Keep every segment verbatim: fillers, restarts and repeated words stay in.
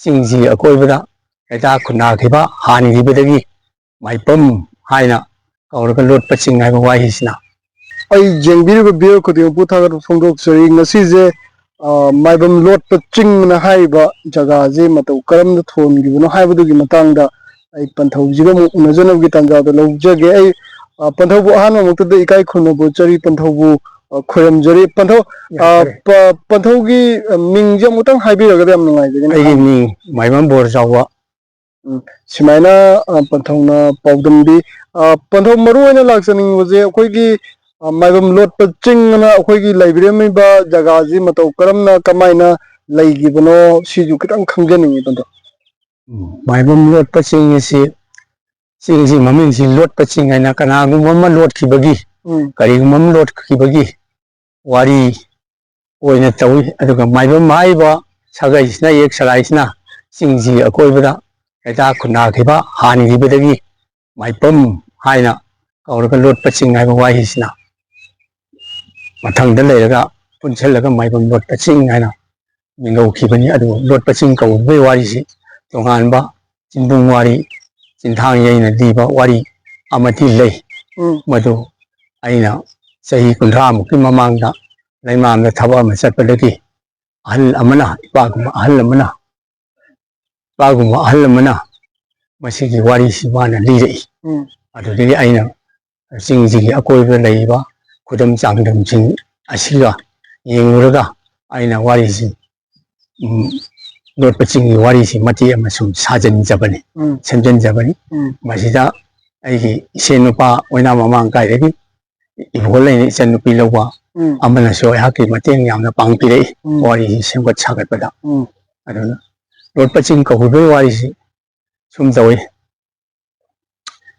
ꯆꯤꯡꯁꯤ ꯑꯀꯣꯏꯕꯗ ꯂꯩꯇꯥ ꯈꯨꯟꯗꯥꯈꯤꯕ ꯍꯥꯟꯈꯤꯕꯗꯒꯤ ꯃꯥꯏꯕꯝ ꯍꯥꯏꯅ ꯀꯧꯔꯒ ꯂꯣꯠꯄ ꯆꯤꯡ ꯍꯥꯏꯕ ꯋꯥꯍꯩꯁꯤꯅ꯫ ꯑꯩ ꯌꯦꯡꯕꯤꯔꯤꯕ ꯚꯤꯌꯔ ꯈꯨꯗꯤꯡꯃꯛꯄꯨ ꯊꯥꯒꯠꯄ ꯐꯣꯡꯗꯣꯛꯆꯔꯤ꯫ ꯉꯁꯤꯁꯦ, ꯑ, ꯃꯥꯏꯕꯝ ꯂꯣꯠꯄ ꯆꯤꯡꯅ ꯍꯥꯏꯔꯤꯕ ꯖꯒꯥꯁꯤ ꯃꯇꯧ ꯀꯔꯝꯅ ꯊꯣꯟꯈꯤꯕꯅꯣ ꯍꯥꯏꯕꯗꯨꯒꯤ ꯃꯇꯥꯡꯗ ꯑꯩ ꯄꯟꯊꯧꯁꯤꯒ ꯑꯃꯨꯛ ꯎꯅꯖꯅꯕꯒꯤ ꯇꯥꯟꯖꯥꯗꯣ ꯂꯧꯖꯒꯦ꯫ ꯑꯩ, ꯑ, ꯄꯟꯊꯧꯕꯨ ꯑꯍꯥꯟꯕꯃꯛꯇꯗ ꯏꯀꯥꯏ ꯈꯨꯝꯅꯕ ꯎꯠꯆꯔꯤ, ꯄꯟꯊꯧꯕꯨ, ꯑ, ꯈꯨꯔꯨꯝꯖꯔꯤ꯫ ꯄꯟꯊꯧ, ꯑ, ꯌꯥꯝ ꯐꯔꯦ꯫ ꯄ-, ꯄꯟꯊꯧꯒꯤ, ꯑ, ꯃꯤꯡꯁꯦ ꯑꯃꯨꯛꯇꯪ ꯍꯥꯏꯕꯤꯔꯒꯗꯤ ꯌꯥꯝ ꯅꯨꯡꯉꯥꯏꯖꯒꯅꯤ꯫ ꯑꯩꯒꯤ ꯃꯤꯡ ꯃꯥꯏꯕꯝ ꯕꯣꯔ ꯆꯥꯎꯕ꯫ ꯎꯝ, ꯁꯨꯃꯥꯏꯅ, ꯑ, ꯄꯟꯊꯧꯅ ꯄꯥꯎꯗꯝꯕꯤ꯫ ꯑ, ꯄꯟꯊꯧ, ꯃꯔꯨ ꯑꯣꯏꯅ ꯂꯥꯛꯆꯅꯤꯡꯕꯁꯦ ꯑꯩꯈꯣꯏꯒꯤ, ꯑ, ꯃꯥꯏꯕꯝ ꯂꯣꯠꯄ ꯆꯤꯡ ꯑꯅ ꯑꯩꯈꯣꯏꯒꯤ ꯂꯩꯕꯤꯔꯝꯃꯤꯕ ꯖꯒꯥꯁꯤ ꯃꯇꯧ ꯀꯔꯝꯅ, ꯀꯃꯥꯏꯅ ꯂꯩꯈꯤꯕꯅꯣ, ꯁꯤꯁꯨ ꯈꯤꯇꯪ ꯈꯪꯖꯅꯤꯡꯉꯤ, ꯄꯟꯊꯧ꯫ ꯎꯝ, ꯃꯥꯏꯕꯝ ꯂꯣꯠꯄ ꯆꯤꯡ ꯑꯁꯤ, ꯆꯤꯡꯁꯤ ꯃꯃꯤꯡꯁꯤ ꯂꯣꯠꯄ ꯆꯤꯡ ꯍꯥꯏꯅ ꯀꯅꯥꯒꯨꯝꯕ ꯑꯃ ꯂꯣꯠꯈꯤꯕꯒꯤ, ꯎꯝ꯫ ꯀꯔꯤꯒꯨꯝꯕ ꯑꯃ ꯂꯣꯠꯈꯤꯕꯒꯤ ꯋꯥꯔꯤ ꯑꯣꯏꯅ ꯇꯧꯏ꯫ ꯑꯗꯨꯒ ꯃꯥꯏꯕꯝ ꯍꯥꯏꯔꯤꯕ ꯁꯥꯒꯩꯁꯤꯅ, ꯌꯦꯛ ꯁꯂꯥꯏꯁꯤꯅ ꯆꯤꯡꯁꯤꯒꯤ ꯑꯀꯣꯏꯕꯗ ꯂꯩꯇꯥ ꯈꯨꯟꯗꯥꯈꯤꯕ ꯍꯥꯟꯈꯤꯕꯗꯒꯤ ꯃꯥꯏꯕꯝ ꯍꯥꯏꯅ ꯀꯧꯔꯒ ꯂꯣꯠꯄ ꯆꯤꯡ ꯍꯥꯏꯕ ꯋꯥꯍꯩꯁꯤꯅ ꯃꯊꯪꯗ ꯂꯩꯔꯒ ꯄꯨꯟꯁꯤꯜꯂꯒ ꯃꯥꯏꯕꯝ ꯂꯣꯠꯄ ꯆꯤꯡ ꯍꯥꯏꯅ ꯃꯤꯡꯒꯧꯈꯤꯕꯅꯤ꯫ ꯑꯗꯨꯕꯨ ꯂꯣꯠꯄ ꯆꯤꯡ ꯀꯧꯕꯒꯤ ꯋꯥꯔꯤꯁꯤ ꯇꯣꯉꯥꯟꯕ ꯆꯤꯟꯕꯨꯡ ꯋꯥꯔꯤ, ꯆꯤꯟꯊꯥꯡ ꯌꯩꯅ ꯂꯤꯕ ꯋꯥꯔꯤ ꯑꯃꯗꯤ ꯂꯩ꯫ ꯎꯝ꯫ ꯃꯗꯨ ꯑꯩꯅ ꯆꯍꯤ ꯀꯨꯟꯊ꯭ꯔꯥꯃꯨꯛꯀꯤ ꯃꯃꯥꯡꯗ ꯂꯩꯃꯔꯥꯝꯗ ꯊꯕꯛ ꯑꯃ ꯆꯠꯄꯗꯒꯤ ꯑꯍꯜ ꯑꯃꯅ, ꯏꯄꯥꯒꯨꯝꯕ ꯑꯍꯜ ꯑꯃꯅ, ꯏꯄꯥꯒꯨꯝꯕ ꯑꯍꯜ ꯑꯃꯅ ꯃꯁꯤꯒꯤ ꯋꯥꯔꯤꯁꯤ ꯃꯥꯅ ꯂꯤꯔꯛꯏ꯫ ꯎꯝ꯫ ꯑꯗꯨꯗꯒꯤ ꯑꯩꯅ ꯆꯤꯡꯁꯤꯒꯤ ꯑꯀꯣꯏꯕꯗ ꯂꯩꯔꯤꯕ ꯈꯨꯗꯝ ꯆꯥꯡꯗꯝꯁꯤꯡ ꯑꯁꯤꯒ ꯌꯦꯡꯂꯨꯔꯒ ꯑꯩꯅ ꯋꯥꯔꯤꯁꯤ, ꯎꯝ, ꯂꯣꯠꯄ ꯆꯤꯡꯒꯤ ꯋꯥꯔꯤꯁꯤ ꯃꯇꯦꯛ ꯑꯃ ꯁꯨꯝ ꯁꯥꯖꯤꯟꯖꯕꯅꯤ, ꯎꯝ꯫ ꯁꯦꯝꯖꯤꯟꯖꯕꯅꯤ꯫ ꯎꯝ꯫ ꯃꯁꯤꯗ ꯑꯩꯒꯤ ꯏꯆꯦ ꯅꯨꯄꯥ ꯑꯣꯏꯅꯥꯝ ꯃꯃꯥꯡ ꯀꯥꯏꯗꯒꯤ ꯏꯕꯣ ꯂꯩꯅ ꯏꯆꯟ ꯅꯨꯄꯤ ꯂꯧꯕ ꯎꯝ꯫ ꯑꯃꯅꯁꯨ ꯑꯩꯍꯥꯛꯀꯤ ꯃꯇꯦꯡ ꯌꯥꯝꯅ ꯄꯥꯡꯕꯤꯔꯛꯏ, ꯎꯝ꯫ ꯋꯥꯔꯤꯁꯤ ꯁꯦꯝꯒꯠ ꯁꯥꯒꯠꯄꯗ꯫ ꯎꯝ꯫ ꯑꯗꯨꯅ ꯂꯣꯠꯄ ꯆꯤꯡ ꯀꯧꯕꯒꯤ ꯋꯥꯔꯤꯁꯤ ꯁꯨꯝ ꯇꯧꯏ꯫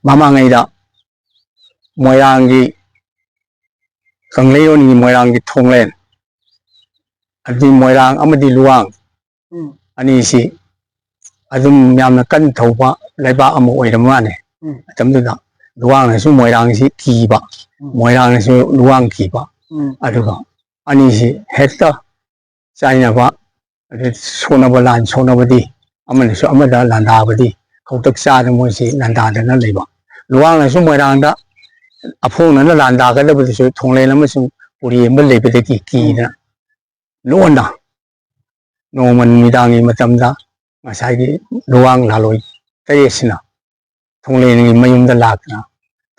ꯃꯃꯥꯡꯉꯩꯗ ꯃꯣꯏꯔꯥꯡꯒꯤ, ꯀꯪꯂꯩꯔꯣꯟꯒꯤ ꯃꯣꯏꯔꯥꯡꯒꯤ ꯊꯣꯡꯂꯦꯟ, ꯑꯗꯨꯗꯤ ꯃꯣꯏꯔꯥꯡ ꯑꯃꯗꯤ ꯂꯨꯋꯥꯡ ꯎꯝ꯫ ꯑꯅꯤꯁꯤ ꯑꯗꯨꯝ ꯌꯥꯝꯅ ꯀꯟ ꯊꯧꯕ ꯂꯩꯕꯥꯛ ꯑꯃ ꯑꯣꯏꯔꯝ ꯃꯥꯜꯂꯦ꯫ ꯎꯝ꯫ ꯃꯇꯝꯗꯨꯗ ꯂꯨꯋꯥꯡꯅꯁꯨ ꯃꯣꯏꯔꯥꯡꯁꯤ ꯀꯤꯕ, ꯎꯝ꯫ ꯃꯣꯏꯔꯥꯡꯅꯁꯨ ꯂꯨꯋꯥꯡ ꯀꯤꯕ, ꯎꯝ꯫ ꯑꯗꯨꯒ ꯑꯅꯤꯁꯤ ꯍꯦꯛꯇ ꯆꯥꯏꯅꯕ ꯑꯗꯩ ꯁꯣꯛꯅꯕ ꯂꯥꯟ ꯁꯣꯛꯅꯕꯗꯤ, ꯑꯃꯅꯁꯨ ꯑꯃꯗ ꯂꯥꯟꯗꯥꯕꯗꯤ ꯈꯧꯇꯛ ꯆꯥꯗꯅ ꯃꯣꯏꯁꯤ ꯂꯥꯟꯗꯥꯗꯅ ꯂꯩꯕ꯫ ꯂꯨꯋꯥꯡꯅꯁꯨ ꯃꯣꯏꯔꯥꯡꯗ ꯑꯐꯣꯡꯅꯅ ꯂꯥꯟꯗꯥꯒꯗꯕꯗꯨꯁꯨ ꯊꯣꯡꯂꯦꯟ ꯑꯃꯁꯨꯡ ꯄꯨꯔꯤ ꯑꯃ ꯂꯩꯕꯗꯒꯤ ꯀꯤꯗꯅ ꯂꯣꯟꯅ ꯅꯣꯡꯃ ꯅꯨꯃꯤꯗꯥꯡꯒꯤ ꯃꯇꯝꯗ ꯉꯁꯥꯏꯒꯤ ꯂꯨꯋꯥꯡ ꯂꯥꯂꯣꯏ ꯇꯔꯦꯠꯁꯤꯅ ꯊꯣꯡꯂꯦꯟꯒꯤ ꯃꯌꯨꯝꯗ ꯂꯥꯛꯇꯅ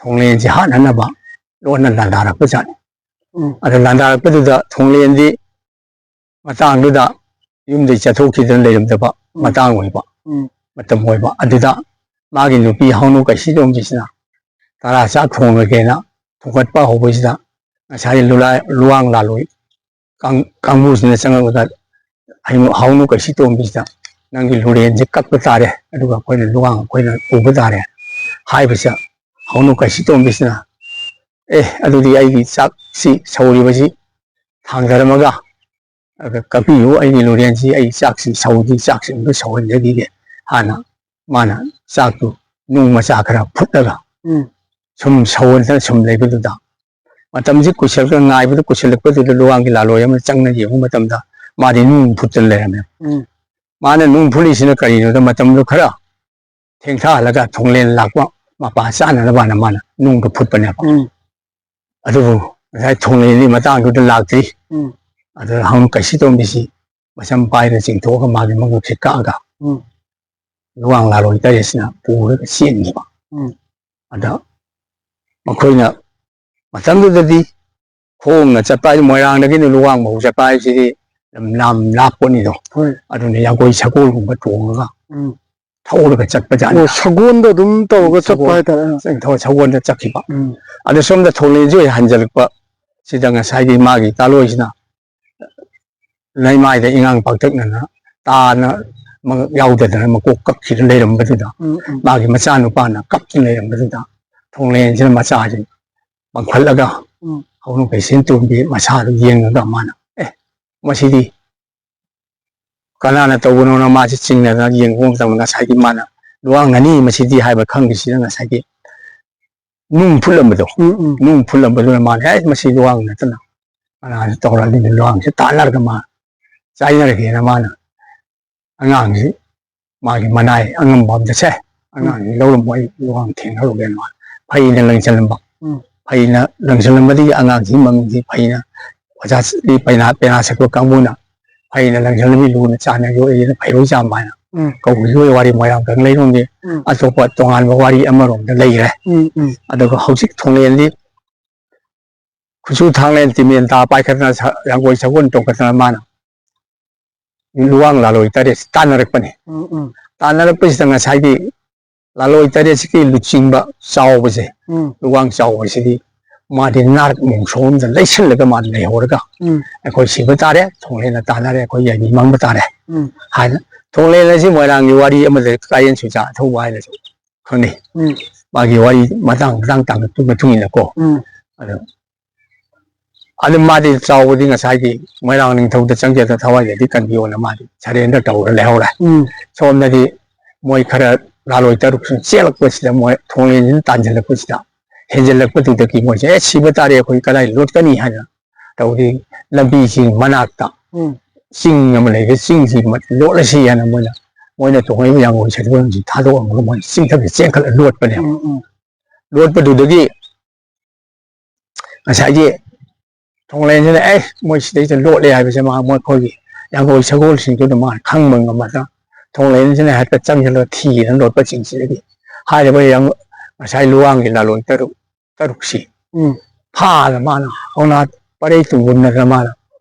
ꯊꯣꯡꯂꯦꯟꯁꯤ ꯍꯥꯠꯅꯅꯕ ꯂꯣꯟꯅ ꯂꯥꯟꯗꯥꯔꯛꯄꯖꯥꯠꯅꯤ꯫ ꯎꯝ꯫ ꯑꯗ ꯂꯥꯟꯗꯥꯔꯛꯄꯗꯨꯗ ꯊꯣꯡꯂꯦꯟꯗꯤ ꯃꯇꯥꯡꯗꯨꯗ ꯌꯨꯝꯗꯩ ꯆꯠꯊꯣꯛꯈꯤꯗꯅ ꯂꯩꯔꯝꯗꯕ ꯎꯝ꯫ ꯃꯇꯥꯡ ꯑꯣꯏꯕ, ꯎꯝ꯫ ꯃꯇꯝ ꯑꯣꯏꯕ ꯑꯗꯨꯗ ꯃꯥꯒꯤ ꯅꯨꯄꯤ ꯍꯧꯅꯨ ꯀꯩꯁꯤꯇꯣꯝꯕꯤꯁꯤꯅ ꯇꯔꯥ ꯆꯥꯛ ꯊꯣꯡꯉꯒꯦꯅ ꯊꯣꯡꯒꯠꯄ ꯍꯧꯕꯁꯤꯗ ꯉꯁꯥꯏ ꯂꯨꯂꯥ-, ꯂꯨꯋꯥꯡ ꯂꯥꯂꯣꯏ ꯀꯥꯡ-, ꯀꯥꯡꯕꯨꯁꯤꯅ ꯆꯪꯉꯛꯄꯗ ꯍꯩꯅꯨ-, ꯍꯧꯅꯨ ꯀꯩꯁꯤꯇꯣꯝꯕꯤꯁꯤꯗ "ꯅꯪꯒꯤ ꯂꯨꯔꯦꯟꯁꯦ ꯀꯛꯄ ꯇꯥꯔꯦ, ꯑꯗꯨꯒ ꯑꯩꯈꯣꯏꯅ ꯂꯨꯋꯥꯡ ꯑꯩꯈꯣꯏꯅ ꯄꯨꯕ ꯇꯥꯔꯦ" ꯍꯥꯏꯕꯁꯤꯗ ꯍꯧꯅꯨ ꯀꯩꯁꯤꯇꯣꯝꯕꯤꯁꯤꯅ "ꯑꯦ, ꯑꯗꯨꯗꯤ ꯑꯩꯒꯤ ꯆꯥꯛꯁꯤ ꯁꯧꯔꯤꯕꯁꯤ ꯊꯥꯡꯗꯔꯝꯃꯒ ꯑꯗꯨꯒ ꯀꯛꯄꯤꯌꯨ, ꯑꯩꯒꯤ ꯂꯨꯔꯦꯟꯁꯤ, ꯑꯩ ꯆꯥꯛꯁꯤ ꯁꯧꯗ꯭ꯔꯤ, ꯆꯥꯛꯁꯤ ꯑꯝꯇ ꯁꯧꯍꯟꯖꯈꯤꯒꯦ" ꯍꯥꯟꯅ ꯃꯥꯅ ꯆꯥꯛꯇꯨ ꯅꯨꯡ ꯃꯆꯥ ꯈꯔ ꯐꯨꯠꯂꯒ ꯎꯝ꯫ ꯁꯨꯝ ꯁꯧꯍꯟꯗꯅ ꯁꯨꯝ ꯂꯩꯕꯗꯨꯗ ꯃꯇꯝꯁꯤ ꯀꯨꯏꯁꯜꯂꯛꯇ ꯉꯥꯏꯕꯗ ꯀꯨꯏꯁꯜꯂꯛꯄꯗꯨꯗ ꯂꯨꯋꯥꯡꯒꯤ ꯂꯥꯂꯣꯏ ꯑꯃ ꯆꯪꯅ ꯌꯦꯡꯕ ꯃꯇꯝꯗ ꯃꯥꯗꯤ ꯅꯨꯡ ꯐꯨꯠꯇꯅ ꯂꯩꯔꯝꯃꯦ꯫ ꯎꯝ꯫ ꯃꯥꯅ ꯅꯨꯡ ꯐꯨꯠꯂꯤꯁꯤꯅ ꯀꯔꯤꯅꯣꯗ ꯃꯇꯝꯗꯨ ꯈꯔ ꯊꯦꯡꯊꯍꯜꯂꯒ ꯊꯣꯡꯂꯦꯟ ꯂꯥꯛꯄ ꯃꯄꯥ ꯆꯥꯅꯅꯕꯅ ꯃꯥꯅ ꯅꯨꯡꯗꯨ ꯐꯨꯠꯄꯅꯦꯕ꯫ ꯎꯝ꯫ ꯑꯗꯨꯕꯨ ꯉꯁꯥꯏ ꯊꯣꯡꯂꯦꯟꯗꯤ ꯃꯇꯥꯡꯗꯨꯗ ꯂꯥꯛꯇ꯭ꯔꯤ꯫ ꯎꯝ꯫ ꯑꯗꯨꯗ ꯍꯧꯅꯨ ꯀꯩꯁꯤꯇꯣꯝꯕꯤꯁꯤ ꯃꯁꯝ ꯄꯥꯏꯔ ꯆꯤꯡꯊꯣꯛꯑꯒ ꯃꯥꯒꯤ ꯃꯉꯛꯁꯦ ꯀꯛꯑꯒ ꯎꯝ꯫ ꯂꯨꯋꯥꯡ ꯂꯥꯂꯣꯏ ꯇꯔꯦꯠꯁꯤꯅ ꯄꯨꯔꯒ ꯆꯦꯟꯈꯤꯕ꯫ ꯎꯝ꯫ ꯑꯗ ꯃꯈꯣꯏꯅ ꯃꯇꯝꯗꯨꯗꯗꯤ ꯈꯣꯡꯅ ꯆꯠꯄ ꯍꯥꯏꯗꯤ ꯃꯣꯏꯔꯥꯡꯗꯒꯤꯅ ꯂꯨꯋꯥꯡ ꯐꯥꯎ ꯆꯠꯄ ꯍꯥꯏꯁꯤꯗꯤ ꯌꯥꯝ ꯂꯥꯞ-, ꯂꯥꯞꯄꯅꯤꯗꯣ꯫ ꯍꯣꯏ꯫ ꯑꯗꯨꯅ ꯌꯥꯡꯒꯣꯏ ꯁꯒꯣꯜꯒꯨꯝꯕ ꯇꯣꯡꯉꯒ ꯎꯝ꯫ ꯊꯧꯔꯒ ꯆꯠꯄꯖꯥꯠꯅꯤ꯫ ꯑꯣ, ꯁꯒꯣꯜꯗ ꯑꯗꯨꯝ ꯇꯧꯔꯒ ꯆꯠꯄ ꯁꯒꯣꯜ-, ꯍꯥꯏꯇꯥꯔꯦ꯫ ꯁꯒꯣꯜꯗ ꯆꯠꯈꯤꯕ꯫ ꯎꯝ꯫ ꯑꯗ ꯁꯣꯝꯗ ꯊꯣꯡꯂꯦꯟꯁꯤ ꯑꯣꯏ ꯍꯟꯖꯤꯜꯂꯛꯄ ꯁꯤꯗ ꯉꯁꯥꯏꯒꯤ ꯃꯥꯒꯤ ꯇꯥꯂꯣꯏꯁꯤꯅ ꯂꯩꯃꯥꯏꯗ ꯏꯉꯥꯡ ꯄꯥꯛꯇꯛꯅꯅ ꯇꯥꯅ ꯃꯉꯛ ꯌꯥꯎꯗꯗꯅ ꯃꯀꯣꯛ ꯀꯛꯈꯤꯗꯨꯅ ꯂꯩꯔꯝꯕꯗꯨꯗ ꯎꯝ, ꯎꯝ꯫ ꯃꯥꯒꯤ ꯃꯆꯥꯅꯨꯄꯥꯅ ꯀꯞꯇꯨꯅ ꯂꯩꯔꯝꯕꯗꯨꯗ ꯊꯣꯡꯂꯦꯟꯁꯤꯅ ꯃꯆꯥꯁꯤ ꯄꯥꯡꯈꯠꯂꯒ ꯎꯝ꯫ ꯍꯧꯅꯨ ꯀꯩꯁꯤꯇꯣꯝꯕꯤ ꯃꯁꯥꯗꯨ ꯌꯦꯡꯉꯒ ꯃꯥꯅ "ꯑꯦ, ꯃꯁꯤꯗꯤ ꯀꯅꯥꯅ ꯇꯧꯕꯅꯣꯅ" ꯃꯥꯁꯤ ꯆꯤꯡꯅꯗꯅ ꯌꯦꯡꯕ ꯃꯇꯝꯗ ꯉꯁꯥꯏꯒꯤ ꯃꯥꯅ "ꯂꯨꯋꯥꯡꯅꯅꯤ ꯃꯁꯤꯗꯤ" ꯍꯥꯏꯕ ꯈꯪꯗ꯭ꯔꯤꯁꯤꯗ ꯉꯁꯥꯏꯒꯤ ꯅꯨꯡ ꯐꯨꯠꯂꯝꯕꯗꯣ, ꯎꯝ, ꯎꯝ꯫ ꯅꯨꯡ ꯐꯨꯠꯂꯝꯕꯗꯨꯅ ꯃꯥꯅ "ꯑꯦ, ꯃꯁꯤ ꯂꯨꯋꯥꯡ ꯅꯠꯇꯅ ꯀꯅꯥꯅ ꯇꯧꯔꯛꯑꯗꯤ" ꯂꯨꯋꯥꯡꯁꯦ ꯇꯥꯟꯅꯔꯒ ꯃꯥ ꯆꯥꯏꯅꯔꯒꯦꯅ ꯃꯥꯅ ꯑꯉꯥꯡꯁꯤ ꯃꯥꯒꯤ ꯃꯅꯥꯏ ꯑꯉꯝꯕ ꯑꯝꯗ ꯁꯦ ꯑꯉꯥꯡꯁꯤ ꯂꯧꯔꯝꯃꯣ, ꯑꯩ ꯂꯨꯋꯥꯡ ꯊꯦꯡꯅꯔꯨꯒꯦꯅ ꯃꯥ ꯐꯩꯅ ꯂꯪꯁꯤꯜꯂꯝꯕ꯫ ꯎꯝ꯫ ꯐꯩꯅ ꯂꯪꯁꯤꯜꯂꯝꯕꯗꯒꯤ ꯑꯉꯥꯡꯁꯤ ꯃꯃꯤꯡꯁꯤ ꯐꯩꯅ ꯑꯣꯖꯥ ꯄꯦꯅꯥ ꯄꯦꯅꯥ ꯁꯛꯄ ꯀꯥꯡꯕꯨꯅ ꯐꯩꯅ ꯂꯪꯁꯤꯜꯂꯝꯃꯤ, ꯂꯨꯅ ꯆꯥꯟꯅ ꯌꯣꯛꯏꯅ ꯐꯩꯔꯣꯏ ꯆꯥꯝꯕ ꯍꯥꯏꯅ ꯎꯝ꯫ ꯀꯧꯕꯒꯤ ꯋꯥꯔꯤ ꯃꯣꯏꯔꯥꯡ ꯀꯪꯂꯩꯔꯣꯝꯒꯤ ꯎꯝ꯫ ꯑꯇꯣꯞꯄ ꯇꯣꯉꯥꯟꯕ ꯋꯥꯔꯤ ꯑꯃꯔꯣꯝꯗ ꯂꯩꯈ꯭ꯔꯦ꯫ ꯎꯝ꯫ ꯎꯝ꯫ ꯑꯗꯨꯒ ꯍꯧꯖꯤꯛ ꯊꯣꯡꯂꯦꯟꯗꯤ ꯈꯨꯠꯁꯨ ꯊꯥꯡꯂꯦꯟ ꯇꯤꯃꯦꯟ ꯇꯥ ꯄꯥꯏꯈꯠꯇꯅ ꯁ-, ꯌꯥꯡꯒꯣꯏ ꯁꯒꯣꯜ ꯇꯣꯡꯈꯠꯇꯅ ꯃꯥꯅ ꯂꯨꯋꯥꯡ ꯂꯥꯂꯣꯏ ꯇꯔꯦꯠꯁꯤ ꯇꯥꯟꯅꯔꯛꯄꯅꯤ꯫ ꯎꯝ꯫ ꯎꯝ꯫ ꯇꯥꯟꯅꯔꯛꯄꯁꯤꯗ ꯉꯁꯥꯏꯒꯤ ꯂꯥꯂꯣꯏ ꯇꯔꯦꯠꯁꯤꯒꯤ ꯂꯨꯆꯤꯡꯕ ꯆꯥꯎꯕꯁꯦ, ꯎꯝ꯫ ꯂꯨꯋꯥꯡ ꯆꯥꯎꯕꯁꯤꯗꯤ ꯃꯥꯗꯤ ꯅꯥꯔꯛ ꯃꯣꯡꯁꯣꯡ ꯑꯃꯗ ꯂꯩꯁꯜꯂꯒ ꯃꯥ ꯂꯩꯍꯧꯔꯒ ꯎꯝ꯫ ꯑꯩꯈꯣꯏ ꯁꯤꯕ ꯇꯥꯔꯦ, ꯊꯣꯡꯂꯦꯟꯅ ꯇꯥꯟꯅꯔꯦ, ꯑꯩꯈꯣꯏ ꯌꯥꯏꯕꯤ ꯃꯥꯡꯕ ꯇꯥꯔꯦ ꯎꯝ꯫ ꯍꯥꯏꯅ ꯊꯣꯡꯂꯦꯟ ꯑꯁꯤ ꯃꯣꯏꯔꯥꯡꯒꯤ ꯋꯥꯔꯤ ꯑꯃꯗ ꯀꯥꯌꯦꯟ ꯁꯨꯖꯥ ꯊꯧꯕ ꯍꯥꯏꯅꯁꯨ ꯈꯪꯅꯩ꯫ ꯎꯝ꯫ ꯃꯥꯒꯤ ꯋꯥꯔꯤ ꯃꯇꯥꯡ ꯃꯇꯥꯡ ꯇꯥꯡꯂꯛꯄꯒꯤ ꯃꯇꯨꯡ ꯏꯟꯅꯀꯣ꯫ ꯎꯝ꯫ ꯑꯗꯣ ꯑꯗꯨ ꯃꯥꯗꯤ ꯆꯥꯎꯕꯗꯤ ꯉꯁꯥꯏꯒꯤ ꯃꯣꯏꯔꯥꯡ ꯅꯤꯡꯊꯧꯗ ꯆꯪꯖꯗ ꯊꯋꯥꯏꯒꯗꯤ ꯀꯟꯕꯤꯌꯣꯅ ꯃꯥꯗꯤ surrender ꯇꯧꯔ ꯂꯩꯍꯧꯔꯦ꯫ ꯎꯝ꯫ ꯁꯣꯝꯗꯗꯤ ꯃꯣꯏ ꯈꯔ ꯂꯥꯂꯣꯏ ꯇꯔꯨꯛꯁꯤꯅ ꯆꯦꯜꯂꯛꯄꯁꯤꯗ ꯃꯣꯏ ꯊꯣꯡꯂꯦꯟꯁꯤꯅ ꯇꯥꯟꯁꯤꯜꯂꯛꯄꯁꯤꯗ ꯍꯦꯟꯖꯜꯂꯛꯄꯗꯨꯗꯒꯤ ꯃꯣꯏꯁꯦ "ꯑꯦ, ꯁꯤꯕ ꯇꯥꯔꯦ, ꯑꯩꯈꯣꯏ ꯀꯗꯥꯏ ꯂꯣꯠꯀꯅꯤ?" ꯍꯥꯏꯅ ꯇꯧꯗꯤ ꯂꯝꯕꯤꯁꯤ ꯃꯅꯥꯛꯇ ꯎꯝ꯫ ꯆꯤꯡ ꯑꯃ ꯂꯩꯔꯦ, ꯆꯤꯡꯁꯤ ꯂꯣꯠꯂꯁꯤ ꯍꯥꯏꯅ ꯃꯣꯏꯅ, ꯃꯣꯏꯅ ꯇꯣꯡꯉꯛꯏꯕ ꯌꯥꯡꯒꯣꯏ ꯁꯒꯣꯜꯁꯤ ꯊꯥꯗꯣꯛꯑꯝꯃꯒ ꯃꯣꯏ ꯆꯤꯡꯊꯛꯇ ꯆꯦꯟꯈꯠꯂ ꯂꯣꯠꯄꯅꯦꯕ꯫ ꯎꯝ꯫ ꯎꯝ꯫ ꯂꯣꯠꯄꯗꯨꯗꯒꯤ ꯉꯁꯥꯏꯒꯤ ꯊꯣꯡꯂꯦꯟꯁꯤꯅ "ꯑꯦ, ꯃꯣꯏ ꯁꯤꯗꯩꯗ ꯂꯣꯠꯂꯦ" ꯍꯥꯏꯕꯁꯦ ꯃꯥ, ꯃꯣꯏ ꯑꯩꯈꯣꯏꯒꯤ ꯌꯥꯡꯒꯣꯏ ꯁꯒꯣꯜꯁꯤꯡꯗꯨꯅ ꯃꯥ ꯈꯪꯕ ꯉꯝꯃꯒ ꯊꯣꯡꯂꯦꯟꯁꯤꯅ ꯍꯦꯛꯇ ꯆꯪꯁꯤꯜꯂꯒ ꯊꯤꯗꯅ ꯂꯣꯠꯄꯁꯤꯡꯁꯤꯗꯒꯤ ꯍꯥꯏꯔꯤꯕ ꯌꯥꯡ-, ꯉꯁꯥꯏ ꯂꯨꯋꯥꯡꯒꯤ ꯂꯥꯂꯣꯟ ꯇꯔꯨꯛ, ꯇꯔꯨꯛꯁꯤ ꯎꯝ꯫ ꯐꯥꯗꯅ ꯃꯥꯅ ꯀꯧꯅꯥ ꯄꯔꯩ ꯇꯨꯡꯒꯨꯝꯅꯗꯅ ꯃꯥꯅ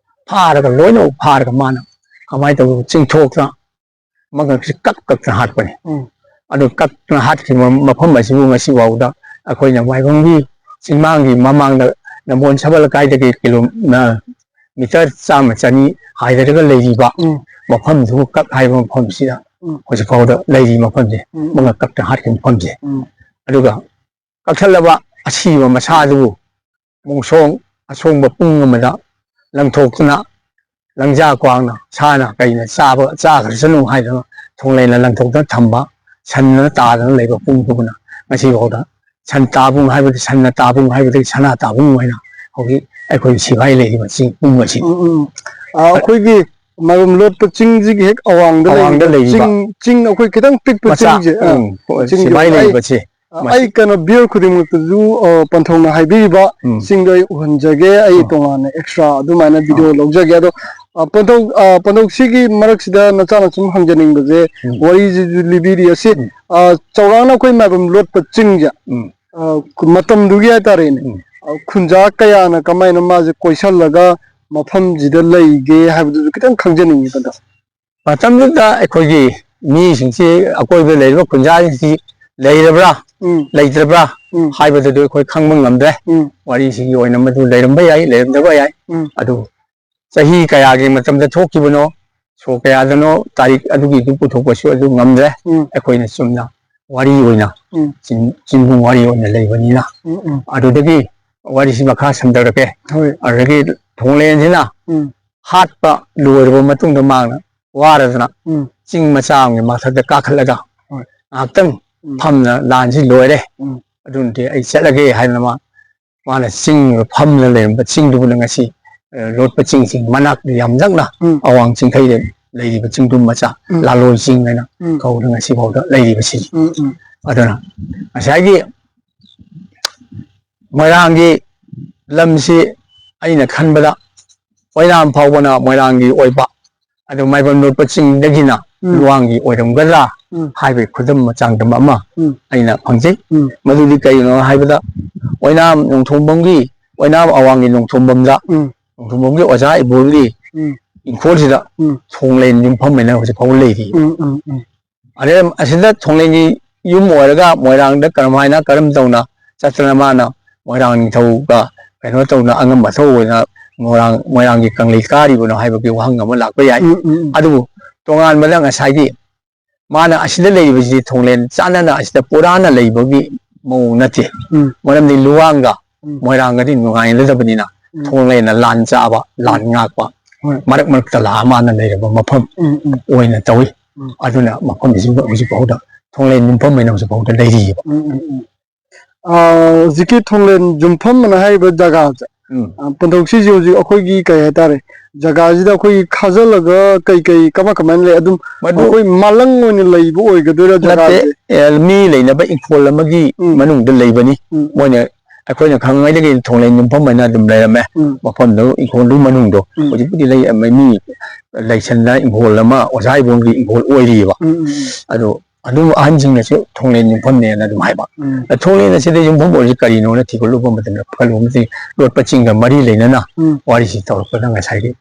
ꯐꯥꯔꯒ, ꯂꯣꯏꯅꯃꯛ ꯐꯥꯔꯒ ꯃꯥꯅ ꯀꯃꯥꯏꯅ ꯇꯧꯕ ꯆꯤꯡꯊꯣꯛꯇ ꯃꯉꯛꯁꯤ ꯀꯛ ꯀꯛꯇꯅ ꯍꯥꯠꯄꯅꯤ꯫ ꯎꯝ꯫ ꯑꯗꯨ ꯀꯛꯇꯅ ꯍꯥꯠꯈꯤꯕ ꯃꯐꯝ ꯑꯁꯤꯕꯨ ꯉꯁꯤ ꯐꯥꯎꯗ ꯑꯩꯈꯣꯏꯅ ꯃꯥꯏꯕꯝꯒꯤ ꯆꯤꯡꯃꯥꯡꯒꯤ ꯃꯃꯥꯡꯗ ꯅꯝꯕꯣꯜ ꯁꯕꯜ ꯂꯩꯀꯥꯏꯗꯒꯤ ꯀꯤꯂꯣ-, ꯅ-, ꯃꯤꯇꯔ ꯆꯥꯝꯃ ꯆꯅꯤ ꯍꯥꯏꯗꯔꯒ ꯂꯩꯔꯤꯕ ꯎꯝ꯫ ꯃꯐꯝꯗꯨꯕꯨ ꯀꯛ ꯍꯥꯏꯕ ꯃꯐꯝꯁꯤꯗ ꯎꯝ꯫ ꯍꯧꯖꯤꯛ ꯐꯥꯎꯗ ꯂꯩꯔꯤ ꯃꯐꯝꯁꯦ꯫ ꯎꯝ꯫ ꯃꯉꯛ ꯀꯛꯇ ꯍꯥꯠꯈꯤꯕ ꯃꯐꯝꯁꯦ꯫ ꯎꯝ꯫ ꯑꯗꯨꯒ ꯀꯛꯊꯠꯂꯕ ꯑꯁꯤꯕ ꯃꯁꯥꯗꯨꯕꯨ ꯃꯣꯡꯁꯣꯡ ꯑꯁꯣꯡꯕ ꯄꯨꯡ ꯑꯃꯗ ꯂꯪꯊꯣꯛꯇꯨꯅ ꯂꯪꯖꯥ ꯀ꯭ꯋꯥꯛꯅ ꯁꯥꯅ ꯀꯩꯅ ꯆꯥꯕ ꯆꯥꯈ꯭ꯔꯁꯅꯨ ꯍꯥꯏꯗꯅ ꯊꯣꯡꯂꯦꯟꯅ ꯂꯪꯊꯣꯛꯇꯨꯅ ꯊꯝꯕ ꯁꯟꯅ ꯇꯥꯗꯅ ꯂꯩꯕ ꯄꯨꯡꯗꯨꯕꯨꯅ ꯉꯁꯤꯐꯥꯎꯗ ꯁꯟ ꯇꯥꯕꯨꯡ ꯍꯥꯏꯕꯗꯤ, ꯁꯟꯅ ꯇꯥꯕꯨꯡ ꯍꯥꯏꯕꯗꯒꯤ ꯁꯅꯥ ꯇꯥꯕꯨꯡ ꯍꯥꯏꯅ ꯍꯧꯖꯤꯛ ꯑꯩꯈꯣꯏ ꯁꯤꯐꯥꯏ ꯂꯩꯔꯤꯕ ꯆꯤꯡ ꯄꯨꯝꯕꯁꯤ꯫ ꯎꯝ, ꯎꯝ꯫ ꯑ, ꯑꯩꯈꯣꯏꯒꯤ ꯃꯥꯏꯕꯝ ꯂꯣꯠꯄ ꯆꯤꯡꯁꯤꯒꯤ ꯍꯦꯛ ꯑꯋꯥꯡꯗ ꯑꯋꯥꯡꯗ ꯂꯩꯔꯤꯕ ꯂꯩꯔꯤꯕ꯫ ꯆꯤꯡ, ꯆꯤꯡ ꯑꯩꯈꯣꯏ ꯈꯤꯇꯪ ꯄꯤꯛꯄ ꯃꯆꯥ, ꯆꯤꯡꯁꯦ, ꯑꯥ, ꯎꯝ, ꯍꯣꯏ, ꯆꯤꯡꯗꯣ ꯁꯤꯃꯥꯏ ꯑꯩ, ꯂꯩꯕꯁꯦ, ꯑ, ꯃꯁꯤ꯫ ꯑꯩ ꯀꯩꯅꯣ ꯚꯤꯌꯔ ꯈꯨꯗꯤꯡꯃꯛꯇꯁꯨ, ꯑ, ꯄꯟꯊꯧꯅ ꯍꯥꯏꯕꯤꯔꯤꯕ ꯎꯝ꯫ ꯆꯤꯡꯗꯣ ꯑꯩ ꯎꯍꯟꯖꯒꯦ, ꯑꯩ ꯎꯝ꯫ ꯇꯣꯉꯥꯟꯅ ꯑꯦꯛꯁꯇ꯭ꯔꯥ ꯑꯗꯨꯃꯥꯏꯅ ꯚꯤꯗꯤꯑꯣ ꯑꯥ꯫ ꯂꯧꯖꯒꯦ꯫ ꯑꯗꯣ, ꯑ, ꯄꯟꯊꯧ, ꯑ, ꯄꯟꯊꯧ, ꯁꯤꯒꯤ ꯃꯔꯛꯁꯤꯗ ꯅꯆꯥꯅ ꯁꯨꯝ ꯍꯪꯖꯅꯤꯡꯕꯁꯦ, ꯎꯝ꯫ ꯋꯥꯔꯤꯁꯤꯁꯨ ꯂꯤꯕꯤꯔꯤ꯫ ꯑꯁꯤ, ꯎꯝ꯫ ꯑ, ꯆꯥꯎꯔꯥꯛꯅ ꯑꯩꯈꯣꯏ ꯃꯥꯏꯕꯝ ꯂꯣꯠꯄ ꯆꯤꯡꯁꯦ, ꯎꯝ꯫ ꯑ, ꯈꯨ-, ꯃꯇꯝꯗꯨꯒꯤ ꯍꯥꯏꯇꯥꯔꯦꯅꯦ, ꯎꯝ꯫ ꯑ, ꯈꯨꯟꯖꯥ ꯀꯌꯥꯅ ꯀꯃꯥꯏꯅ ꯃꯥꯁꯦ ꯀꯣꯏꯁꯜꯂꯒ ꯃꯐꯝꯁꯤꯗ ꯂꯩꯒꯦ ꯍꯥꯏꯕꯗꯨꯁꯨ ꯈꯤꯇꯪ ꯈꯪꯖꯅꯤꯡꯉꯤ, ꯄꯟꯊꯧ꯫ ꯃꯇꯝꯗꯨꯗ ꯑꯩꯈꯣꯏꯒꯤ ꯃꯤꯁꯤꯡꯁꯤ, ꯑꯀꯣꯏꯕꯗ ꯂꯩꯔꯤꯕ ꯈꯨꯟꯖꯥꯁꯤꯡꯁꯤ ꯂꯩꯔꯕ꯭ꯔꯥ, ꯎꯝ꯫ ꯂꯩꯇ꯭ꯔꯕ꯭ꯔꯥ ꯎꯝ꯫ ꯍꯥꯏꯕꯗꯨꯗꯤ ꯑꯩꯈꯣꯏ ꯈꯪꯕ ꯉꯝꯗ꯭ꯔꯦ꯫ ꯎꯝ꯫ ꯋꯥꯔꯤꯁꯤꯒꯤ ꯑꯣꯏꯅ ꯃꯗꯨ ꯂꯩꯔꯝꯕ ꯌꯥꯏ, ꯂꯩꯔꯝꯗꯕ ꯌꯥꯏ꯫ ꯎꯝ꯫ ꯑꯗꯨ ꯆꯍꯤ ꯀꯌꯥꯒꯤ ꯃꯇꯝꯗ ꯊꯣꯛꯈꯤꯕꯅꯣ, ꯁꯣ ꯀꯌꯥꯗꯅꯣ, ꯇꯥꯔꯤꯛ ꯑꯗꯨꯒꯤꯗꯨ ꯄꯨꯊꯣꯛꯄꯁꯨ ꯑꯗꯨ ꯉꯝꯗ꯭ꯔꯦ꯫ ꯎꯝ꯫ ꯑꯩꯈꯣꯏꯅ ꯆꯨꯝꯅ ꯋꯥꯔꯤ ꯑꯣꯏꯅ, ꯎꯝ꯫ ꯆꯤꯡ-, ꯆꯤꯡꯒꯨꯝ ꯋꯥꯔꯤ ꯑꯣꯏꯅ ꯂꯩꯕꯅꯤꯅ꯫ ꯎꯝ, ꯎꯝ꯫ ꯑꯗꯨꯗꯒꯤ ꯋꯥꯔꯤꯁꯤ ꯃꯈꯥ ꯁꯝꯊꯔꯛꯀꯦ꯫ ꯍꯣꯏ꯫ ꯑꯗꯨꯗꯒꯤ ꯊꯣꯡꯂꯦꯟꯁꯤꯅ ꯎꯝ꯫ ꯍꯥꯠꯄ ꯂꯣꯏꯔꯕ ꯃꯇꯨꯡꯗ ꯃꯥꯅ ꯋꯥꯔꯗꯅ ꯎꯝ꯫ ꯆꯤꯡ ꯃꯆꯥ ꯑꯃꯒꯤ ꯃꯊꯛꯇ ꯀꯥꯈꯠꯂꯒ ꯍꯣꯏ꯫ ꯉꯥꯏꯍꯥꯛꯇꯪ ꯎꯝ꯫ ꯐꯝꯅ ꯂꯥꯟꯁꯤ ꯂꯣꯏꯔꯦ, ꯎꯝ꯫ ꯑꯗꯨꯅꯗꯤ ꯑꯩ ꯆꯠꯂꯒꯦ ꯍꯥꯏꯗꯅ ꯃꯥ, ꯃꯥꯅ ꯆꯤꯡꯗꯨꯗ ꯐꯝꯗꯅ ꯂꯩꯔꯝꯕ ꯆꯤꯡꯗꯨꯕꯨꯅ ꯉꯁꯤ, ꯑ, ꯂꯣꯠꯄ ꯆꯤꯡꯁꯤꯡ ꯃꯅꯥꯛꯇ ꯌꯥꯝ ꯅꯛꯅ ꯎꯝ꯫ ꯑꯋꯥꯡ ꯆꯤꯡꯈꯩꯗ ꯂꯩꯔꯤꯕ ꯆꯤꯡꯗꯨꯝ ꯃꯆꯥ ꯎꯝ꯫ ꯂꯥꯂꯣꯏ ꯆꯤꯡ ꯍꯥꯏꯅ ꯎꯝ꯫ ꯀꯧꯗꯅ ꯉꯁꯤ ꯐꯥꯎꯗ ꯂꯩꯔꯤꯕꯁꯤꯅꯤ꯫ ꯎꯝ, ꯎꯝ꯫ ꯑꯗꯨꯅ ꯉꯁꯥꯏꯒꯤ ꯃꯣꯏꯔꯥꯡꯒꯤ ꯂꯝꯁꯤ ꯑꯩꯅ ꯈꯟꯕꯗ ꯑꯣꯏꯅꯥꯝ ꯐꯥꯎꯕꯅ ꯃꯣꯏꯔꯥꯡꯒꯤ ꯑꯣꯏꯕ, ꯑꯗꯨ ꯃꯥꯏꯕꯝ ꯂꯣꯛꯄ ꯆꯤꯡꯗꯒꯤꯅ ꯎꯝ꯫ ꯂꯨꯋꯥꯡꯒꯤ ꯑꯣꯏꯔꯝꯒꯗ꯭ꯔꯥ ꯎꯝ꯫ ꯍꯥꯏꯕꯒꯤ ꯈꯨꯗꯝ ꯆꯥꯡꯗꯝ ꯑꯃ ꯎꯝ꯫ ꯑꯩꯅ ꯐꯪꯖꯩ꯫ ꯎꯝ꯫ ꯃꯗꯨꯗꯤ ꯀꯔꯤꯅꯣ ꯍꯥꯏꯕꯗ, ꯑꯣꯏꯅꯥꯝ ꯅꯣꯡꯊꯣꯡꯕꯝꯒꯤ, ꯑꯣꯏꯅꯥꯝ ꯑꯋꯥꯡꯒꯤ ꯅꯣꯡꯊꯣꯡꯕꯝꯗ, ꯎꯝ꯫ ꯅꯣꯡꯊꯣꯡꯕꯝꯒꯤ ꯑꯣꯖꯥ ꯏꯕꯣꯜꯒꯤ ꯎꯝ꯫ ꯏꯪꯈꯣꯜꯁꯤꯗ ꯎꯝ꯫ ꯊꯣꯡꯂꯦꯟ ꯌꯨꯝꯐꯝ ꯍꯥꯏꯅ ꯍꯧꯖꯤꯛ ꯐꯥꯎꯕ ꯂꯩꯔꯤ꯫ ꯎꯝ, ꯎꯝ, ꯎꯝ꯫ ꯑꯗꯩ ꯑꯁꯤꯗ ꯊꯣꯡꯂꯦꯟꯒꯤ ꯌꯨꯝ ꯑꯣꯏꯔꯒ ꯃꯣꯏꯔꯥꯡꯗ ꯀꯔꯝꯍꯥꯏꯅ, ꯀꯔꯝ ꯇꯧꯅ ꯆꯠꯇꯅ ꯃꯥꯅ ꯃꯣꯏꯔꯥꯡ ꯅꯤꯡꯊꯧꯒ ꯀꯩꯅꯣ ꯇꯧꯅ ꯑꯉꯝ ꯑꯊꯧ ꯑꯣꯏꯅ ꯃꯣꯏꯔꯥꯡ, ꯃꯣꯏꯔꯥꯡꯒꯤ ꯀꯪꯂꯩ ꯀꯥꯔꯤꯕꯅꯣ ꯍꯥꯏꯕꯒꯤ ꯋꯥꯍꯪ ꯑꯃ ꯂꯥꯛꯄ ꯌꯥꯏ꯫ ꯎꯝ, ꯎꯝ, ꯎꯝ꯫ ꯑꯗꯨꯕꯨ ꯇꯣꯉꯥꯟꯕꯗ ꯉꯁꯥꯏꯒꯤ ꯃꯥꯅ ꯑꯁꯤꯗ ꯂꯩꯔꯤꯕꯁꯤ ꯊꯣꯡꯂꯦꯟ ꯆꯥꯟꯅꯅ ꯑꯁꯤꯗ ꯄꯨꯔꯥꯅ ꯂꯩꯕꯒꯤ ꯃꯑꯣꯡ ꯅꯠꯇꯦ꯫ ꯎꯝ꯫ ꯃꯔꯝꯗꯤ ꯂꯨꯋꯥꯡꯒ ꯎꯝ꯫ ꯃꯣꯏꯔꯥꯡꯒꯗꯤ ꯅꯨꯡꯉꯥꯏꯅꯗꯕꯅꯤꯅ ꯎꯝ꯫ ꯊꯣꯡꯂꯦꯟꯅ ꯂꯥꯟ ꯆꯥꯕ, ꯂꯥꯟ ꯎꯝ꯫ ꯉꯥꯛꯄ, ꯍꯣꯏ꯫ ꯃꯔꯛ ꯃꯔꯛꯇ ꯂꯥꯛꯑ ꯃꯥꯅ ꯂꯩꯔꯕ ꯃꯐꯝ ꯎꯝ, ꯎꯝ꯫ ꯑꯣꯏꯅ ꯇꯧꯏ꯫ ꯎꯝ꯫ ꯑꯗꯨꯅ ꯃꯐꯝꯁꯤꯡꯗ ꯍꯧꯖꯤꯛ ꯐꯥꯎꯗ ꯊꯣꯡꯂꯦꯟ ꯌꯨꯝꯐꯝ ꯍꯥꯏꯅ ꯍꯧꯖꯤꯛ ꯐꯥꯎꯗ ꯂꯩꯔꯤꯑꯕ꯫ ꯎꯝ, ꯎꯝ, ꯎꯝ꯫ ꯑ, ꯍꯧꯖꯤꯛꯀꯤ ꯊꯣꯡꯂꯦꯟ ꯌꯨꯝꯐꯝ ꯑꯅ ꯍꯥꯏꯔꯤꯕ ꯖꯒꯥꯁꯦ, ꯎꯝ꯫ ꯑ, ꯄꯟꯊꯧ ꯁꯤꯁꯦ ꯍꯧꯖꯤꯛ ꯑꯩꯈꯣꯏꯒꯤ ꯀꯩ ꯍꯥꯏꯇꯥꯔꯦ, ꯖꯒꯥꯁꯤꯗ ꯑꯩꯈꯣꯏꯒꯤ ꯈꯥꯖꯤꯜꯂꯒ ꯀꯩ ꯀꯩ ꯀꯃꯥꯏ ꯀꯃꯥꯏꯅ ꯂꯩ? ꯑꯗꯨꯝ ꯃꯗꯨ ꯑꯩꯈꯣꯏ ꯃꯥꯂꯪ ꯑꯣꯏꯅ ꯂꯩꯕ ꯑꯣꯏꯒꯗꯣꯏꯔꯥ ꯅꯠꯇꯦ, ꯖꯒꯥꯁꯦ? ꯑꯦ, ꯃꯤ ꯂꯩꯅꯕ ꯏꯪꯈꯣꯜ ꯑꯃꯒꯤ ꯎꯝ꯫ ꯃꯅꯨꯡꯗ ꯂꯩꯕꯅꯤ꯫ ꯎꯝ꯫ ꯃꯣꯏꯅ, ꯑꯩꯈꯣꯏꯅ ꯈꯪꯉꯩꯗꯒꯤ ꯊꯣꯡꯂꯦꯟ ꯌꯨꯝꯐꯝ ꯍꯥꯏꯅ ꯑꯗꯨꯝ ꯂꯩꯔꯝꯃꯦ꯫ ꯎꯝ꯫ ꯃꯐꯝꯗꯨ ꯏꯪꯈꯣꯜꯗꯨꯒꯤ ꯃꯅꯨꯡꯗꯣ꯫ ꯎꯝ꯫ ꯍꯧꯖꯤꯛꯄꯨꯗꯤ ꯂꯩ, ꯃꯤ ꯂꯩꯁꯟꯗ ꯏꯪꯈꯣꯜ ꯑꯃ ꯑꯣꯖꯥ ꯏꯕꯣꯝꯒꯤ ꯏꯪꯈꯣꯜ ꯑꯣꯏꯔꯤꯑꯕ꯫ ꯎꯝ, ꯎꯝ, ꯎꯝ꯫ ꯑꯗꯨ ꯑꯗꯨꯝ ꯑꯍꯟꯁꯤꯡꯅꯁꯨ ꯊꯣꯡꯂꯦꯟ ꯌꯨꯝꯐꯝꯅꯦꯅ ꯑꯗꯨꯝ ꯍꯥꯏꯕ꯫ ꯎꯝ꯫ ꯑꯗ ꯊꯣꯡꯂꯦꯟ ꯑꯁꯤꯗ ꯌꯨꯝꯐꯝ ꯑꯣꯏꯔꯤꯁꯤ ꯀꯔꯤꯅꯣꯅ ꯊꯤꯒꯠꯂꯨꯕ ꯃꯇꯝꯗ, ꯐꯒꯠꯂꯨꯕ ꯃꯇꯝꯗ ꯂꯣꯠꯄ ꯆꯤꯡꯒ ꯃꯔꯤ ꯂꯩꯅꯅ ꯎꯝ꯫ ꯋꯥꯔꯤꯁꯤ ꯇꯧꯔꯛꯄꯗ ꯉꯁꯥꯏꯒꯤ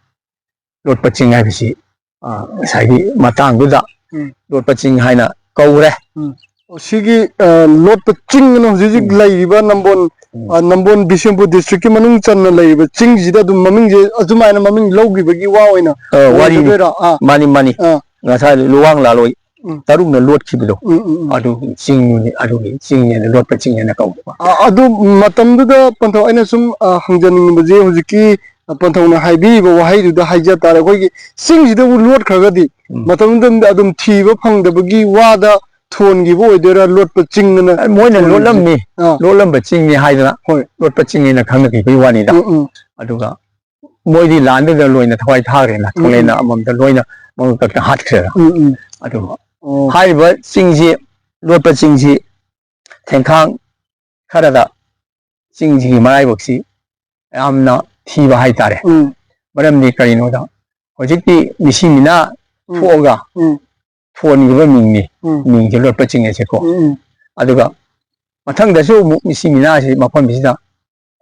ꯂꯣꯠꯄ ꯆꯤꯡ ꯍꯥꯏꯕꯁꯤ, ꯑ, ꯉꯁꯥꯏꯒꯤ ꯃꯇꯥꯡꯗꯨꯗ ꯎꯝ꯫ ꯂꯣꯠꯄ ꯆꯤꯡ ꯍꯥꯏꯅ ꯀꯧꯔꯦ꯫ ꯎꯝ꯫ ꯑꯣ, ꯁꯤꯒꯤ, ꯑ, ꯂꯣꯠꯄ ꯆꯤꯡ ꯑꯅ ꯍꯧꯖꯤꯛ ꯍꯧꯖꯤꯛ ꯎꯝ꯫ ꯂꯩꯔꯤꯕ ꯅꯝꯕꯣꯜ, ꯎꯝ꯫ ꯑ, ꯅꯝꯕꯣꯜ ꯕꯤꯁꯦꯝꯄꯨꯔ district ꯀꯤ ꯃꯅꯨꯡ ꯆꯟꯅ ꯂꯩꯔꯤꯕ ꯆꯤꯡꯁꯤꯗ ꯑꯗꯨꯝ ꯃꯃꯤꯡꯁꯦ ꯑꯗꯨꯃꯥꯏꯅ ꯃꯃꯤꯡ ꯂꯧꯈꯤꯕꯒꯤ ꯋꯥ ꯑꯣꯏꯅ ꯑ, ꯋꯥꯔꯤꯅꯤ꯫ ꯑꯣꯏꯒꯗꯣꯏꯔꯥ? ꯑꯥ꯫ ꯃꯥꯅꯤ, ꯃꯥꯅꯤ꯫ ꯑꯥ꯫ ꯉꯁꯥꯏ ꯂꯨꯋꯥꯡ ꯂꯥꯂꯣꯏ ꯎꯝ꯫ ꯇꯔꯨꯛꯅ ꯂꯣꯠꯈꯤꯕꯗꯣ, ꯎꯝ, ꯎꯝ, ꯎꯝ꯫ ꯑꯗꯨꯒꯤ ꯆꯤꯡꯗꯨꯅꯤ, ꯑꯗꯨꯒꯤ ꯆꯤꯡꯅꯦꯅ ꯂꯣꯠꯄ ꯆꯤꯡꯅꯦꯅ ꯀꯧꯕ꯫ ꯑ-, ꯑꯗꯨ ꯃꯇꯝꯗꯨꯗ ꯄꯟꯊꯧ ꯑꯩꯅ ꯁꯨꯝ, ꯑ, ꯍꯪꯖꯅꯤꯡꯕꯁꯦ ꯍꯧꯖꯤꯛꯀꯤ, ꯑ, ꯄꯟꯊꯧꯅ ꯍꯥꯏꯕꯤꯔꯤꯕ ꯋꯥꯍꯩꯗꯨꯗ ꯍꯥꯏꯖ ꯇꯥꯔꯦ, ꯑꯩꯈꯣꯏꯒꯤ ꯆꯤꯡꯁꯤꯗꯕꯨ ꯂꯣꯠꯈ꯭ꯔꯒꯗꯤ ꯎꯝ꯫ ꯃꯇꯝꯗꯨꯗ ꯑꯗꯨꯝ ꯊꯤꯕ ꯐꯪꯗꯕꯒꯤ ꯋꯥꯗ ꯊꯣꯟꯈꯤꯕ ꯑꯣꯏꯗꯣꯏꯔꯥ ꯂꯣꯠꯄ ꯆꯤꯡ ꯑꯅ ꯑ, ꯃꯣꯏꯅ ꯊꯣꯟꯈꯤꯕꯁꯦ? ꯂꯣꯠꯂꯝꯃꯤ, ꯑꯥ꯫ ꯂꯣꯠꯂꯝꯕ ꯆꯤꯡꯅꯤ ꯍꯥꯏꯗꯅ ꯍꯣꯏ꯫ ꯂꯣꯠꯄ ꯆꯤꯡꯅꯦꯅ ꯈꯪꯅꯈꯤꯕꯒꯤ ꯋꯥꯅꯤꯗ꯫ ꯎꯝ, ꯎꯝ꯫ ꯑꯗꯨꯒ ꯃꯣꯏꯗꯤ ꯂꯥꯟꯗꯨꯗ ꯂꯣꯏꯅ ꯊꯋꯥꯏ ꯊꯥꯈ꯭ꯔꯦꯅ, ꯎꯝ, ꯊꯣꯡꯂꯦꯟ ꯎꯝ꯫ ꯑꯃꯃꯝꯗ ꯂꯣꯏꯅ ꯃꯉꯛꯇ ꯍꯥꯠꯈ꯭ꯔꯦꯅ꯫ ꯎꯝ, ꯎꯝ꯫ ꯑꯗꯨꯒ ꯑꯣ꯫ ꯍꯥꯏꯔꯤꯕ ꯆꯤꯡꯁꯤ, ꯂꯣꯠꯄ ꯆꯤꯡꯁꯤ ꯊꯦꯡꯈꯥꯡ ꯈꯔꯗ ꯆꯤꯡꯁꯤꯒꯤ ꯃꯔꯥꯏꯕꯛꯁꯤ ꯌꯥꯝꯅ ꯊꯤꯕ ꯍꯥꯏꯇꯥꯔꯦ꯫ ꯎꯝ꯫ ꯃꯔꯝꯗꯤ ꯀꯔꯤꯅꯣꯗ, ꯍꯧꯖꯤꯛꯇꯤ ꯃꯤꯁꯤ ꯃꯤꯅꯥ ꯎꯝ꯫ ꯊꯣꯛꯑꯒ ꯎꯝ꯫ ꯊꯣꯟꯈꯤꯕ ꯃꯤꯡꯅꯤ, ꯎꯝ꯫ ꯃꯤꯡꯁꯦ ꯂꯣꯠꯄ ꯆꯤꯡ ꯍꯥꯏꯁꯦꯀꯣ꯫ ꯎꯝ, ꯎꯝ꯫ ꯑꯗꯨꯒ ꯃꯊꯪꯗꯁꯨ ꯑꯃꯨꯛ ꯃꯤꯁꯤ ꯃꯤꯅꯥꯁꯤ ꯃꯐꯝꯁꯤꯗ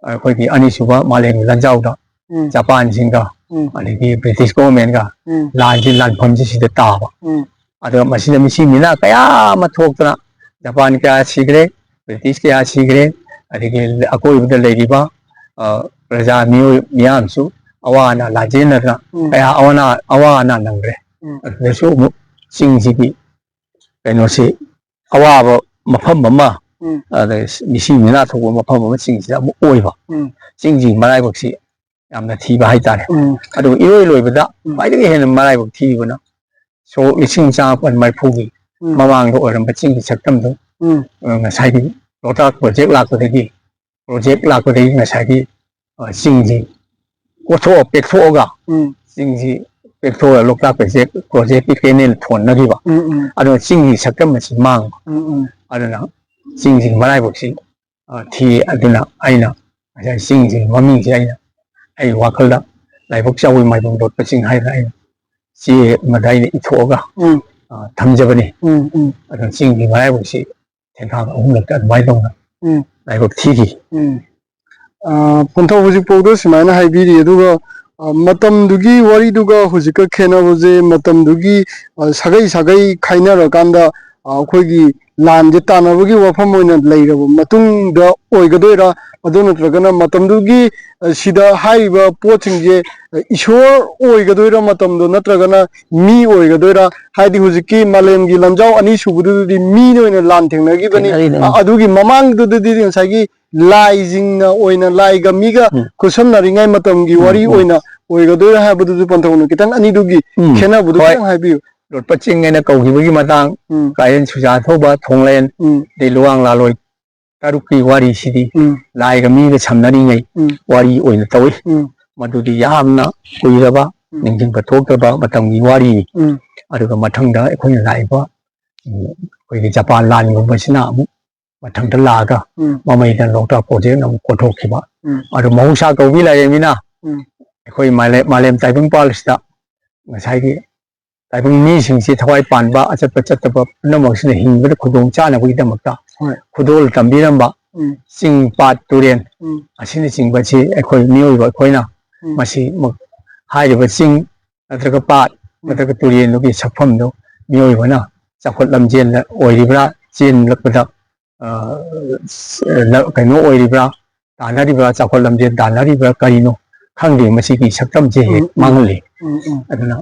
ꯑꯩꯈꯣꯏꯒꯤ ꯑꯅꯤꯁꯨꯕ ꯃꯥꯂꯦꯝꯒꯤ ꯂꯥꯟꯖꯥꯎꯗ ꯎꯝ꯫ ꯖꯄꯥꯟꯁꯤꯡꯒ ꯎꯝ꯫ ꯑꯗꯒꯤ British government ꯀ ꯎꯝ꯫ ꯂꯥꯟꯁꯤ, ꯂꯥꯟꯐꯝꯁꯤ ꯁꯤꯗ ꯇꯥꯕ꯫ ꯎꯝ꯫ ꯑꯗꯨꯒ ꯃꯁꯤꯗ ꯃꯤꯁꯤ ꯃꯤꯅꯥ ꯀꯌꯥ ꯑꯃ ꯊꯣꯛꯇꯅ ꯖꯄꯥꯟ ꯀꯌꯥ ꯁꯤꯈ꯭ꯔꯦ, British ꯀꯌꯥ ꯁꯤꯈ꯭ꯔꯦ, ꯑꯗꯒꯤ ꯑꯀꯣꯏꯕꯗ ꯂꯩꯔꯤꯕ, ꯑ, ꯄ꯭ꯔꯖꯥ ꯃꯤꯑꯣꯏ ꯃꯤꯌꯥꯝꯁꯨ ꯑꯋꯥ ꯑꯅꯥ ꯂꯥꯟꯖꯦꯟꯅꯗꯅ ꯎꯝ꯫ ꯀꯌꯥ ꯑꯋꯥ ꯑꯅꯥ, ꯑꯋꯥ ꯑꯅꯥ ꯅꯪꯈ꯭ꯔꯦ꯫ ꯎꯝ꯫ ꯑꯗꯨꯗꯁꯨ ꯑꯃꯨꯛ ꯆꯤꯡꯁꯤꯒꯤ ꯀꯩꯅꯣꯁꯤ ꯑꯋꯥꯕ ꯃꯐꯝ ꯑꯃ, ꯎꯝ꯫ ꯑꯗꯩ ꯃꯤꯁꯤ ꯃꯤꯅꯥ ꯊꯣꯛꯄ ꯃꯐꯝ ꯑꯃꯁꯤꯡꯁꯤꯗ ꯑꯃꯨꯛ ꯑꯣꯏꯕ꯫ ꯎꯝ꯫ ꯆꯤꯡꯁꯤꯒꯤ ꯃꯔꯥꯏꯕꯛꯁꯤ ꯌꯥꯝꯅ ꯊꯤꯕ ꯍꯥꯏꯇꯥꯔꯦ꯫ ꯎꯝ꯫ ꯑꯗꯨꯒ ꯏꯔꯣꯏ ꯂꯣꯏꯕꯗ ꯎꯝ꯫ ꯈ꯭ꯋꯥꯏꯗꯒꯤ ꯍꯦꯟꯅ ꯃꯔꯥꯏꯕꯛ ꯊꯤꯕꯅ ꯁꯣꯛ ꯂꯤꯁꯤꯡ ꯆꯥꯃꯥꯄꯟ ꯃꯔꯤꯐꯨꯒꯤ ꯎꯝ꯫ ꯃꯃꯥꯡꯗ ꯑꯣꯏꯔꯝꯕ ꯆꯤꯡꯒꯤ ꯁꯛꯇꯝꯗꯨ, ꯎꯝ꯫ ꯑ, ꯉꯁꯥꯏꯒꯤ ꯂꯣꯛꯇꯥꯛ project ꯂꯥꯛꯄꯗꯒꯤ, project ꯂꯥꯛꯄꯗꯒꯤ ꯉꯁꯥꯏꯒꯤ ꯑ, ꯆꯤꯡꯁꯤ ꯀꯣꯊꯣꯛꯑ ꯄꯦꯛꯊꯣꯛꯑꯒ, ꯎꯝ꯫ ꯆꯤꯡꯁꯤ ꯄꯦꯛꯊꯣꯛꯑꯒ ꯂꯣꯛꯇꯥꯛ ꯄ꯭ꯔꯣꯖꯦꯛ, ꯄ꯭ꯔꯣꯖꯦꯛꯀꯤ ꯀꯦꯅꯦꯜ ꯊꯣꯟꯅꯈꯤꯕ꯫ ꯎꯝ, ꯎꯝ꯫ ꯑꯗꯨꯅ ꯆꯤꯡꯒꯤ ꯁꯛꯇꯝ ꯑꯁꯤ ꯃꯥꯡꯕ꯫ ꯎꯝ, ꯎꯝ꯫ ꯑꯗꯨꯅ ꯆꯤꯡꯁꯤꯒꯤ ꯃꯔꯥꯏꯕꯛꯁꯤ, ꯑ, ꯊꯤ꯫ ꯑꯗꯨꯅ ꯑꯩꯅ ꯉꯁꯥꯏ ꯆꯤꯡꯁꯤꯒꯤ ꯃꯃꯤꯡꯁꯤ ꯑꯩꯅ ꯑꯩ ꯋꯥꯈꯜꯗ ꯂꯥꯏꯕꯛ ꯆꯥꯎꯏ ꯃꯥꯏꯕꯝ ꯂꯣꯠꯄ ꯆꯤꯡ ꯍꯥꯏꯅ ꯑꯩꯅ ꯆꯦ ꯑꯃꯗ ꯑꯩꯅ ꯏꯊꯣꯛꯑꯒ, ꯎꯝ꯫ ꯑ, ꯊꯝꯖꯕꯅꯤ꯫ ꯎꯝ, ꯎꯝ꯫ ꯑꯗꯨꯅ ꯆꯤꯡꯒꯤ ꯃꯔꯥꯏꯕꯛꯁꯤ ꯊꯦꯡꯈꯥꯡ ꯑꯍꯨꯝꯂꯛꯇ ꯑꯗꯨꯃꯥꯏꯅ ꯇꯧꯅ ꯎꯝ꯫ ꯂꯥꯏꯕꯛ ꯊꯤꯈꯤ꯫ ꯎꯝ꯫ ꯑ, ꯄꯟꯊꯧ ꯍꯧꯖꯤꯛꯐꯥꯎꯗ ꯁꯨꯃꯥꯏꯅ ꯍꯥꯏꯕꯤꯔꯤ, ꯑꯗꯨꯒ, ꯑ, ꯃꯇꯝꯗꯨꯒꯤ ꯋꯥꯔꯤꯗꯨꯒ ꯍꯧꯖꯤꯛꯀ ꯈꯦꯠꯅꯕꯁꯦ, ꯃꯇꯝꯗꯨꯒꯤ, ꯑ, ꯁꯥꯒꯩ ꯁꯥꯒꯩ ꯈꯥꯏꯅꯔꯀꯥꯟꯗ, ꯑ, ꯑꯩꯈꯣꯏꯒꯤ ꯂꯥꯟꯁꯦ ꯇꯥꯟꯅꯕꯒꯤ ꯋꯥꯐꯝ ꯑꯣꯏꯅ ꯂꯩꯔꯕ ꯃꯇꯨꯡꯗ ꯑꯣꯏꯒꯗꯣꯏꯔꯥ? ꯑꯗꯨ ꯅꯠꯇ꯭ꯔꯒꯅ ꯃꯇꯝꯗꯨꯒꯤ, ꯑ, ꯁꯤꯗ ꯍꯥꯏꯔꯤꯕ ꯄꯣꯠꯁꯤꯡꯁꯦ, ꯑ, ꯏꯁꯣꯔ ꯑꯣꯏꯒꯗꯣꯏꯔꯥ ꯃꯇꯝꯗꯣ, ꯅꯠꯇ꯭ꯔꯒꯅ ꯃꯤ ꯑꯣꯏꯒꯗꯣꯏꯔꯥ? ꯍꯥꯏꯗꯤ ꯍꯧꯖꯤꯛꯀꯤ ꯃꯥꯂꯦꯝꯒꯤ ꯂꯥꯟꯖꯥꯎ ꯑꯅꯤ ꯁꯨꯕꯗꯨꯗꯗꯤ ꯃꯤꯅ ꯑꯣꯏꯅ ꯂꯥꯟ ꯊꯦꯡꯅꯈꯤꯕꯅꯤ꯫ ꯊꯦꯡꯅꯔꯤꯅꯤ꯫ ꯑ-, ꯑꯗꯨꯒꯤ ꯃꯃꯥꯡꯗꯨꯗꯗꯤ ꯉꯁꯥꯏꯒꯤ ꯂꯥꯏꯁꯤꯡꯅ ꯑꯣꯏꯅ, ꯂꯥꯏꯒ ꯃꯤꯒ ꯎꯝ꯫ ꯈꯨꯠꯁꯝꯅꯔꯤꯉꯩ ꯃꯇꯝꯒꯤ ꯎꯝ, ꯋꯥꯔꯤ ꯎꯝ꯫ ꯑꯣꯏꯅ ꯑꯣꯏꯒꯗꯣꯏꯔꯥ ꯍꯥꯏꯕꯗꯨꯁꯨ ꯄꯟꯊꯧꯅ ꯈꯤꯇꯪ ꯑꯅꯤꯗꯨꯒꯤ ꯎꯝ꯫ ꯈꯦꯠꯅꯕꯗꯨ ꯍꯣꯏ꯫ ꯈꯤꯇꯪ ꯍꯥꯏꯕꯤꯌꯨ꯫ ꯂꯣꯠꯄ ꯆꯤꯡ ꯍꯥꯏꯅ ꯀꯧꯈꯤꯕꯒꯤ ꯃꯇꯥꯡ, ꯎꯝ꯫ ꯀꯥꯌꯦꯟ ꯁꯨꯖꯥ ꯊꯧꯕ ꯊꯣꯡꯂꯦꯟ, ꯎꯝ꯫ ꯑꯗꯩ ꯂꯨꯋꯥꯡ ꯂꯥꯂꯣꯏ ꯇꯔꯨꯛꯀꯤ ꯋꯥꯔꯤꯁꯤꯗꯤ ꯎꯝ꯫ ꯂꯥꯏꯒ ꯃꯤꯒ ꯁꯝꯅꯔꯤꯉꯩ ꯎꯝ꯫ ꯋꯥꯔꯤ ꯑꯣꯏꯅ ꯇꯧꯏ꯫ ꯎꯝ꯫ ꯃꯗꯨꯗꯤ ꯌꯥꯝꯅ ꯀꯨꯏꯔꯕ, ꯎꯝ꯫ ꯅꯤꯡꯁꯤꯡꯕ ꯊꯣꯛꯇ꯭ꯔꯕ ꯃꯇꯝꯒꯤ ꯋꯥꯔꯤꯅꯤ꯫ ꯎꯝ꯫ ꯑꯗꯨꯒ ꯃꯊꯪꯗ ꯑꯩꯈꯣꯏꯅ ꯂꯥꯛꯏꯕ, ꯎꯝ, ꯑꯩꯈꯣꯏꯒꯤ ꯖꯄꯥꯟ ꯂꯥꯟꯒꯨꯝꯕꯁꯤꯅ ꯑꯃꯨꯛ ꯃꯊꯪꯗ ꯂꯥꯛꯑꯒ ꯎꯝ꯫ ꯃꯃꯩꯗ ꯂꯣꯛꯇꯥꯛ ꯄ꯭ꯔꯣꯖꯦꯛꯅ ꯑꯃꯨꯛ ꯀꯣꯊꯣꯛꯈꯤꯕ꯫ ꯎꯝ꯫ ꯑꯗꯨ ꯃꯍꯧꯁꯥ ꯀꯧꯕꯤ ꯂꯥꯏꯔꯦꯝꯕꯤꯅ ꯎꯝ꯫ ꯑꯩꯈꯣꯏ ꯃꯥꯂꯦ-, ꯃꯥꯂꯦꯝ ꯇꯥꯏꯕꯪ ꯄꯥꯜꯁꯤꯗ ꯉꯁꯥꯏꯒꯤ ꯇꯥꯏꯕꯪ ꯃꯤꯁꯤꯡꯁꯤ ꯊꯋꯥꯏ ꯄꯥꯟꯕ, ꯑꯆꯠꯄ ꯆꯠꯇꯕ ꯄꯨꯝꯅꯃꯛꯁꯤꯅ ꯍꯤꯡꯕꯗ ꯈꯨꯗꯣꯡ ꯆꯥꯅꯕꯒꯤꯗꯃꯛꯇ ꯍꯣꯏ꯫ ꯈꯨꯗꯣꯜ ꯇꯝꯕꯤꯔꯝꯕ ꯎꯝ꯫ ꯆꯤꯡ, ꯄꯥꯠ, ꯇꯨꯔꯦꯟ ꯎꯝ꯫ ꯑꯁꯤꯅꯆꯤꯡꯕꯁꯤ ꯑꯩꯈꯣꯏ ꯃꯤꯑꯣꯏꯕ ꯑꯩꯈꯣꯏꯅ ꯎꯝ꯫ ꯃꯁꯤ ꯃ-, ꯍꯥꯏꯔꯤꯕ ꯆꯤꯡ ꯅꯠꯇ꯭ꯔꯒ ꯄꯥꯠ ꯎꯝ꯫ ꯅꯠꯇ꯭ꯔꯒ ꯇꯨꯔꯦꯟꯗꯨꯒꯤ ꯁꯛꯐꯝꯗꯨ ꯃꯤꯑꯣꯏꯕꯅ ꯆꯥꯎꯈꯠ ꯂꯝꯖꯦꯜꯗ ꯑꯣꯏꯔꯤꯕ꯭ꯔꯥ, ꯆꯦꯟꯂꯛꯄꯗ, ꯑ, ꯂ-, ꯀꯩꯅꯣ ꯑꯣꯏꯔꯤꯕ꯭ꯔꯥ, ꯇꯥꯟꯅꯔꯤꯕ꯭ꯔꯥ, ꯆꯥꯎꯈꯠ ꯂꯝꯖꯦꯜ ꯇꯥꯟꯅꯔꯤꯕ꯭ꯔꯥ, ꯀꯔꯤꯅꯣ ꯈꯪꯗꯦ꯫ ꯃꯁꯤꯒꯤ ꯁꯛꯇꯝꯁꯦ ꯍꯦꯛ ꯎꯝ, ꯎꯝ꯫ ꯃꯥꯡꯍꯜꯂꯤ꯫ ꯎꯝ, ꯎꯝ꯫ ꯑꯗꯨꯅ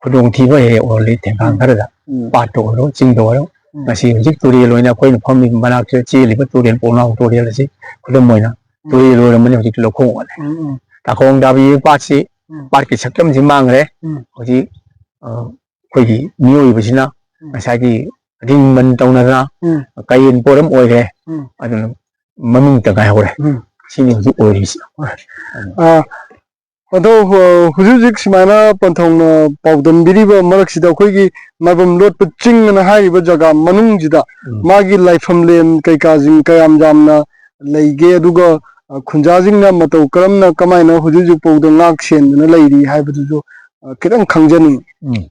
ꯈꯨꯗꯣꯡꯊꯤꯕ ꯍꯦꯛ ꯑꯣꯏꯍꯜꯂꯤ ꯊꯦꯡꯒꯥꯡ ꯎꯝ꯫ ꯈꯔꯗ꯫ ꯎꯝ꯫ ꯄꯥꯠꯇ ꯑꯣꯏꯔꯣ, ꯆꯤꯡꯗ ꯑꯣꯏꯔꯣ꯫ ꯎꯝ꯫ ꯉꯁꯤ ꯍꯧꯖꯤꯛ ꯇꯨꯔꯦꯜ ꯑꯣꯏꯅ ꯑꯩꯈꯣꯏꯅ ꯐꯝꯃꯤꯕ ꯃꯅꯥꯛꯁꯤꯗ ꯆꯦꯜꯂꯤꯕ ꯇꯨꯔꯦꯜ, ꯄꯣꯡꯅꯥꯎ ꯇꯨꯔꯦꯜ ꯑꯁꯤ ꯈꯨꯗꯝ ꯑꯣꯏꯅ ꯎꯝ꯫ ꯇꯨꯔꯦꯜ ꯑꯣꯏꯔꯝꯕꯅꯤ, ꯍꯧꯖꯤꯛꯇꯤ ꯂꯧꯈꯣꯡ ꯑꯣꯜꯂꯦ꯫ ꯎꯝ, ꯎꯝ꯫ ꯇꯥꯈꯣꯡ ꯗꯥꯕꯤ ꯄꯥꯠꯁꯤ ꯎꯝ꯫ ꯄꯥꯠꯀꯤ ꯁꯛꯇꯝꯁꯤ ꯃꯥꯡꯈ꯭ꯔꯦ꯫ ꯎꯝ꯫ ꯍꯧꯖꯤꯛ, ꯑ, ꯑꯩꯈꯣꯏꯒꯤ ꯃꯤꯑꯣꯏꯕꯁꯤꯅ ꯎꯝ꯫ ꯉꯁꯥꯏꯒꯤ ꯔꯤꯡ ꯕꯟ ꯇꯧꯅꯗꯅ ꯎꯝ꯫ ꯀꯌꯦꯟ ꯄꯣꯔꯝ ꯑꯣꯏꯔꯦ꯫ ꯎꯝ꯫ ꯑꯗꯨꯅ ꯃꯃꯤꯡꯇ ꯉꯥꯏꯍꯧꯔꯦ꯫ ꯎꯝ꯫ ꯁꯤꯅꯤ ꯍꯧꯖꯤꯛ ꯑꯣꯏꯔꯤꯁꯤ꯫ ꯑ, ꯑꯗꯣ ꯍ- ꯍꯧꯖꯤꯛ ꯍꯧꯖꯤꯛ ꯁꯨꯃꯥꯏꯅ ꯄꯟꯊꯧꯅ ꯄꯥꯎꯗꯝꯕꯤꯔꯤꯕ ꯃꯔꯛꯁꯤꯗ ꯑꯩꯈꯣꯏꯒꯤ ꯃꯥꯏꯕꯝ ꯂꯣꯠꯄ ꯆꯤꯡ ꯑꯅ ꯍꯥꯏꯔꯤꯕ ꯖꯒꯥ ꯃꯅꯨꯡꯁꯤꯗ ꯎꯝ꯫ ꯃꯥꯒꯤ ꯂꯥꯏꯐꯝꯂꯦꯟ ꯀꯩꯀꯥꯁꯤꯡ ꯀꯌꯥꯝ ꯌꯥꯝꯅ ꯂꯩꯒꯦ, ꯑꯗꯨꯒ ꯑ, ꯈꯨꯟꯖꯥꯁꯤꯡꯅ ꯃꯇꯧ ꯀꯔꯝꯅ ꯀꯃꯥꯏꯅ ꯍꯧꯖꯤꯛ ꯍꯧꯖꯤꯛ ꯐꯥꯎꯗ ꯉꯥꯛ ꯁꯦꯟꯗꯨꯅ ꯂꯩꯔꯤ ꯍꯥꯏꯕꯗꯨꯁꯨ ꯑ, ꯈꯤꯇꯪ ꯈꯪꯖꯅꯤꯡꯉꯤ꯫ ꯎꯝ꯫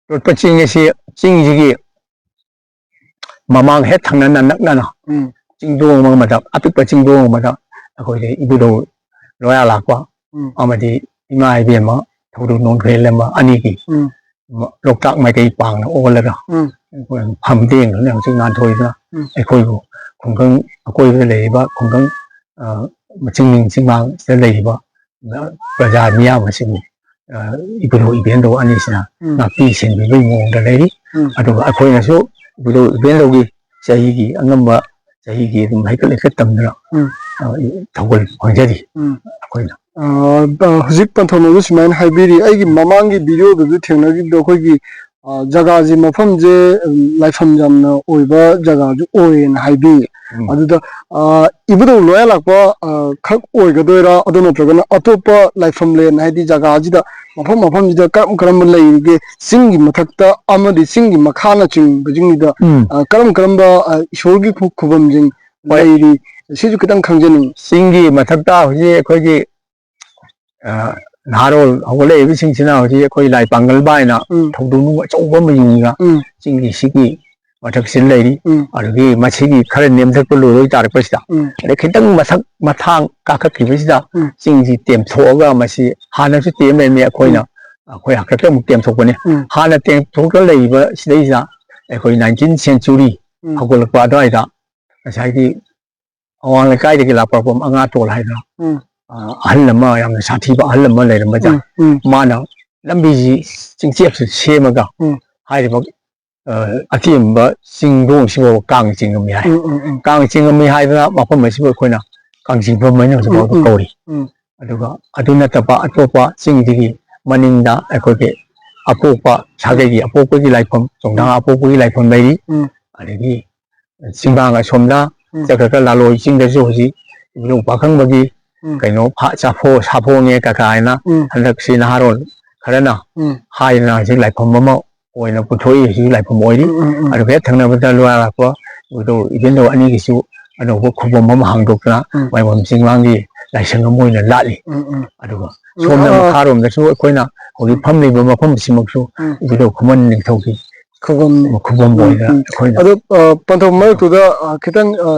ꯂꯣꯠꯄ ꯆꯤꯡ ꯑꯁꯤ, ꯆꯤꯡꯁꯤꯒꯤ ꯃꯃꯥꯡ ꯍꯦꯛ ꯊꯪꯅꯅ ꯅꯛꯅꯅ ꯎꯝ꯫ ꯆꯤꯡꯗꯣꯡ ꯑꯃꯗ, ꯑꯄꯤꯛꯄ ꯆꯤꯡꯗꯣꯡ ꯑꯃꯗ ꯑꯩꯈꯣꯏꯒꯤ ꯏꯕꯨꯙꯧ ꯂꯣꯌꯥ ꯂꯥꯛꯄ ꯎꯝ꯫ ꯑꯃꯗꯤ ꯏꯃꯥ ꯏꯕꯦꯝꯃ ꯊꯧꯗꯨ ꯅꯣꯡꯈ꯭ꯔꯦꯜ ꯑꯃ ꯑꯅꯤꯒꯤ ꯎꯝ꯫ ꯂꯣꯛꯇꯥꯛ ꯃꯥꯏꯀꯩ ꯄꯥꯡꯅ ꯑꯣꯜꯂꯒ ꯎꯝ꯫ ꯑꯩꯈꯣꯏ ꯐꯝ ꯇꯦꯡꯗꯨꯅ ꯍꯧꯖꯤꯛ ꯅꯥꯟꯊꯣꯏꯗꯨꯅ ꯎꯝ꯫ ꯑꯩꯈꯣꯏꯕꯨ ꯈꯨꯡꯒꯪ ꯑꯀꯣꯏꯕꯗ ꯂꯩꯔꯤꯕ ꯈꯨꯡꯒꯪ, ꯑ, ꯆꯤꯡꯅꯤꯡ ꯆꯤꯡꯃꯥꯡꯁꯤꯗ ꯂꯩꯔꯤꯕ ꯄ꯭ꯔꯖꯥ ꯃꯤꯌꯥꯝ ꯑꯁꯤꯕꯨ, ꯑ, ꯏꯕꯨꯙꯧ ꯏꯕꯦꯟꯗꯧ ꯑꯅꯤꯁꯤꯅ ꯎꯝ꯫ ꯉꯥꯛꯄꯤ ꯁꯦꯟꯕꯤꯕꯒꯤ ꯃꯑꯣꯡꯗ ꯂꯩꯔꯤ꯫ ꯎꯝ꯫ ꯑꯗꯨꯒ ꯑꯩꯈꯣꯏꯅꯁꯨ ꯏꯕꯨꯙꯧ ꯏꯕꯦꯟꯗꯧꯒꯤ ꯆꯍꯤꯒꯤ ꯑꯉꯝꯕ ꯆꯍꯤꯒꯤ ꯑꯗꯨꯝ ꯍꯩꯀꯠ ꯂꯩꯀꯠ ꯇꯝꯗꯨꯅ, ꯎꯝ꯫ ꯑ, ꯊꯧꯒꯜ ꯈꯣꯡꯖꯔꯤ ꯎꯝ꯫ ꯑꯩꯈꯣꯏꯅ꯫ ꯑ, ꯑ, ꯍꯧꯖꯤꯛ ꯄꯟꯊꯧꯅꯁꯨ ꯁꯨꯃꯥꯏꯅ ꯍꯥꯏꯕꯤꯔꯤ, ꯑꯩꯒꯤ ꯃꯃꯥꯡꯒꯤ ꯚꯤꯗꯤꯑꯣꯗꯁꯨ ꯊꯦꯡꯅꯈꯤꯕꯗꯣ ꯑꯩꯈꯣꯏꯒꯤ ꯑ, ꯖꯒꯥꯁꯤ ꯃꯐꯝꯁꯦ, ꯎꯝ, ꯂꯥꯏꯐꯝ ꯌꯥꯝꯅ ꯑꯣꯏꯕ ꯖꯒꯥꯁꯨ ꯑꯣꯏꯌꯦꯅ ꯍꯥꯏꯕꯤ꯫ ꯎꯝ꯫ ꯑꯗꯨꯗ ꯑ, ꯏꯕꯨꯙꯧ ꯂꯣꯌꯥ ꯂꯥꯛꯄ ꯑ, ꯈꯛ ꯑꯣꯏꯒꯗꯣꯏꯔꯥ, ꯑꯗꯨ ꯅꯠꯇ꯭ꯔꯒꯅ ꯑꯇꯣꯞꯄ ꯂꯥꯏꯐꯝ ꯂꯦꯟ, ꯍꯥꯏꯗꯤ ꯖꯒꯥꯁꯤꯗ ꯃꯐꯝ ꯃꯐꯝꯁꯤꯗ ꯀꯔꯝ ꯀꯔꯝꯕ ꯂꯩꯔꯤꯒꯦ, ꯆꯤꯡꯒꯤ ꯃꯊꯛꯇ ꯑꯃꯗꯤ ꯆꯤꯡꯒꯤ ꯃꯈꯥꯅꯆꯤꯡꯕꯁꯤꯡꯁꯤꯗ ꯎꯝ꯫ ꯑ, ꯀꯔꯝ ꯀꯔꯝꯕ ꯑ, ꯏꯁꯣꯔꯒꯤ ꯈꯨ- ꯈꯨꯕꯝꯁꯤꯡ ꯍꯣꯏ꯫ ꯂꯩꯔꯤ, ꯁꯤꯁꯨ ꯈꯤꯇꯪ ꯈꯪꯖꯅꯤꯡꯉꯤ꯫ ꯆꯤꯡꯒꯤ ꯃꯊꯛꯇ ꯍꯧꯖꯤꯛ ꯑꯩꯈꯣꯏꯒꯤ, ꯑ, ꯅꯍꯥꯔꯣꯜ ꯍꯧꯒꯠꯂꯛꯏꯕꯁꯤꯡꯁꯤꯅ ꯍꯧꯖꯤꯛ ꯑꯩꯈꯣꯏ ꯂꯥꯏ ꯄꯥꯡꯒꯜꯕ ꯍꯥꯏꯅ ꯎꯝ꯫ ꯊꯧꯗꯣꯛ ꯅꯨꯡ ꯑꯆꯧꯕ ꯑꯃ ꯌꯨꯡꯉꯒ ꯎꯝ꯫ ꯆꯤꯡꯒꯤ ꯁꯤꯒꯤ ꯃꯊꯛꯁꯤꯗ ꯂꯩꯔꯤ꯫ ꯎꯝ꯫ ꯑꯗꯨꯗꯒꯤ ꯃꯁꯤꯒꯤ ꯈꯔ ꯅꯦꯝꯊꯔꯛꯄ ꯂꯣꯏꯔꯣꯏ ꯇꯥꯔꯛꯄꯁꯤꯗ, ꯎꯝ꯫ ꯑꯗꯩ ꯈꯤꯇꯪ ꯃꯊꯛ ꯃꯊꯥꯡ ꯀꯥꯈꯠꯈꯤꯕꯁꯤꯗ ꯎꯝ꯫ ꯆꯤꯡꯁꯤ ꯇꯦꯝꯊꯣꯛꯑꯒ, ꯃꯁꯤ ꯍꯥꯟꯅꯁꯨ ꯇꯦꯝ ꯂꯩꯔꯝꯃꯤ, ꯑꯩꯈꯣꯏꯅ, ꯎꯝ꯫ ꯑꯩꯈꯣꯏ ꯍꯥꯛꯇꯛꯇ ꯑꯃꯨꯛ ꯇꯦꯝꯊꯣꯛꯄꯅꯤ꯫ ꯎꯝ꯫ ꯍꯥꯟꯅ ꯇꯦꯝꯊꯣꯛꯇ ꯂꯩꯔꯤꯕ ꯁꯤꯗꯩꯁꯤꯗ ꯑꯩꯈꯣꯏ nineteenth century ꯎꯝ꯫ ꯍꯧꯒꯠꯂꯛꯄ ꯑꯗꯨꯋꯥꯏꯗ ꯉꯁꯥꯏꯒꯤ ꯑꯋꯥꯡ ꯂꯩꯀꯥꯏꯗꯒꯤ ꯂꯥꯛꯄ ꯑꯉꯥꯇꯣꯜ ꯍꯥꯏꯗꯅ, ꯎꯝ꯫ ꯑ, ꯑꯍꯜ ꯑꯃ, ꯌꯥꯝꯅ ꯁꯥꯊꯤꯕ ꯑꯍꯜ ꯑꯃ ꯂꯩꯔꯝꯕ ꯖꯥꯠ꯫ ꯎꯝ꯫ ꯎꯝ꯫ ꯃꯥꯅ ꯂꯝꯕꯤꯁꯤ ꯆꯤꯡꯆꯦꯞꯁꯤ ꯁꯦꯝꯃꯒ ꯎꯝ꯫ ꯍꯥꯏꯔꯤꯕ, ꯑ, ꯑꯇꯦꯝꯕ ꯆꯤꯡꯗꯣꯡꯁꯤꯐꯥꯎ ꯀꯥꯡ ꯆꯤꯡꯉꯝꯃꯤ ꯍꯥꯏ꯫ ꯎꯝ, ꯎꯝ, ꯎꯝ꯫ ꯀꯥꯡ ꯆꯤꯡꯉꯝꯃꯤ ꯍꯥꯏꯗꯅ ꯃꯐꯝ ꯑꯁꯤꯕꯨ ꯑꯩꯈꯣꯏꯅ ꯀꯥꯡꯆꯤꯡꯐꯝ ꯍꯥꯏꯅ ꯍꯧꯖꯤꯛ ꯎꯝ, ꯐꯥꯎꯕ ꯎꯝ, ꯀꯧꯔꯤ꯫ ꯎꯝ꯫ ꯑꯗꯨꯒ ꯑꯗꯨ ꯅꯠꯇꯕ ꯑꯇꯣꯞꯄ ꯆꯤꯡꯁꯤꯒꯤ ꯃꯅꯤꯡꯗ ꯑꯩꯈꯣꯏꯒꯤ ꯑꯄꯣꯛꯄ ꯁꯥꯒꯩꯒꯤ ꯑꯄꯣꯛꯄꯒꯤ ꯂꯥꯏꯐꯝ, ꯆꯣꯡꯊꯥ ꯑꯄꯣꯛꯄꯒꯤ ꯂꯥꯏꯐꯝ ꯂꯩꯔꯤ꯫ ꯎꯝ꯫ ꯑꯗꯒꯤ ꯆꯤꯡꯕꯥꯡ ꯑꯁꯣꯝꯗ ꯎꯝ꯫ ꯆꯠꯈ꯭ꯔꯒ ꯂꯥꯂꯣꯏ ꯆꯤꯡꯗꯁꯨ ꯍꯧꯖꯤꯛ ꯏꯕꯨꯙꯧ ꯄꯥꯈꯪꯕꯒꯤ ꯎꯝ꯫ ꯀꯩꯅꯣ ꯐꯥ- ꯆꯥꯐꯣ ꯁꯥꯐꯣꯡꯉꯦ ꯀꯀꯥ ꯍꯥꯏꯅ ꯎꯝ꯫ ꯍꯟꯗꯛꯁꯤ ꯅꯍꯥꯔꯣꯜ ꯈꯔꯅ ꯎꯝ꯫ ꯍꯥꯏꯗꯅ ꯍꯧꯖꯤꯛ ꯂꯥꯏꯐꯝ ꯑꯃ ꯑꯣꯏꯅ ꯄꯨꯊꯣꯛꯏ꯫ ꯍꯧꯖꯤꯛ ꯂꯥꯏꯐꯝ ꯑꯣꯏꯔꯤ꯫ ꯎꯝ, ꯎꯝ, ꯎꯝ꯫ ꯑꯗꯨꯒ ꯍꯦꯛ ꯊꯪꯅꯕꯗ ꯂꯣꯌꯥꯔꯥꯛꯄ ꯏꯕꯨꯙꯧ ꯏꯕꯦꯟꯗꯧ ꯑꯅꯤꯒꯤꯁꯨ ꯑꯅꯧꯕ ꯈꯨꯕꯝ ꯑꯃ ꯍꯥꯡꯗꯣꯛꯇꯅ ꯎꯝ꯫ ꯃꯥꯏꯕꯝ ꯆꯤꯡꯃꯥꯡꯒꯤ ꯂꯥꯏꯁꯪ ꯑꯃ ꯑꯣꯏꯅ ꯂꯥꯠꯂꯤ꯫ ꯎꯝ, ꯎꯝ꯫ ꯑꯗꯨꯒ ꯎꯝ, ꯁꯣꯝꯅ ꯑꯥ꯫ ꯃꯈꯥꯔꯣꯝꯗꯁꯨ ꯑꯩꯈꯣꯏꯅ ꯍꯧꯖꯤꯛ ꯐꯝꯂꯤꯕ ꯃꯐꯝꯁꯤꯃꯛꯁꯨ ꯎꯝ꯫ ꯏꯕꯨꯙꯧ ꯈꯨꯃꯟ ꯅꯤꯡꯊꯧꯒꯤ ꯈꯨꯕꯝꯅꯤ꯫ ꯈꯨꯕꯝ ꯎꯝ, ꯑꯣꯏꯅ ꯎꯝ꯫ ꯑꯩꯈꯣꯏꯅ ꯑꯗꯣ ꯑ, ꯄꯟꯊꯧ ꯃꯔꯛꯇꯨꯗ ꯑ, ꯈꯤꯇꯪ ꯑ,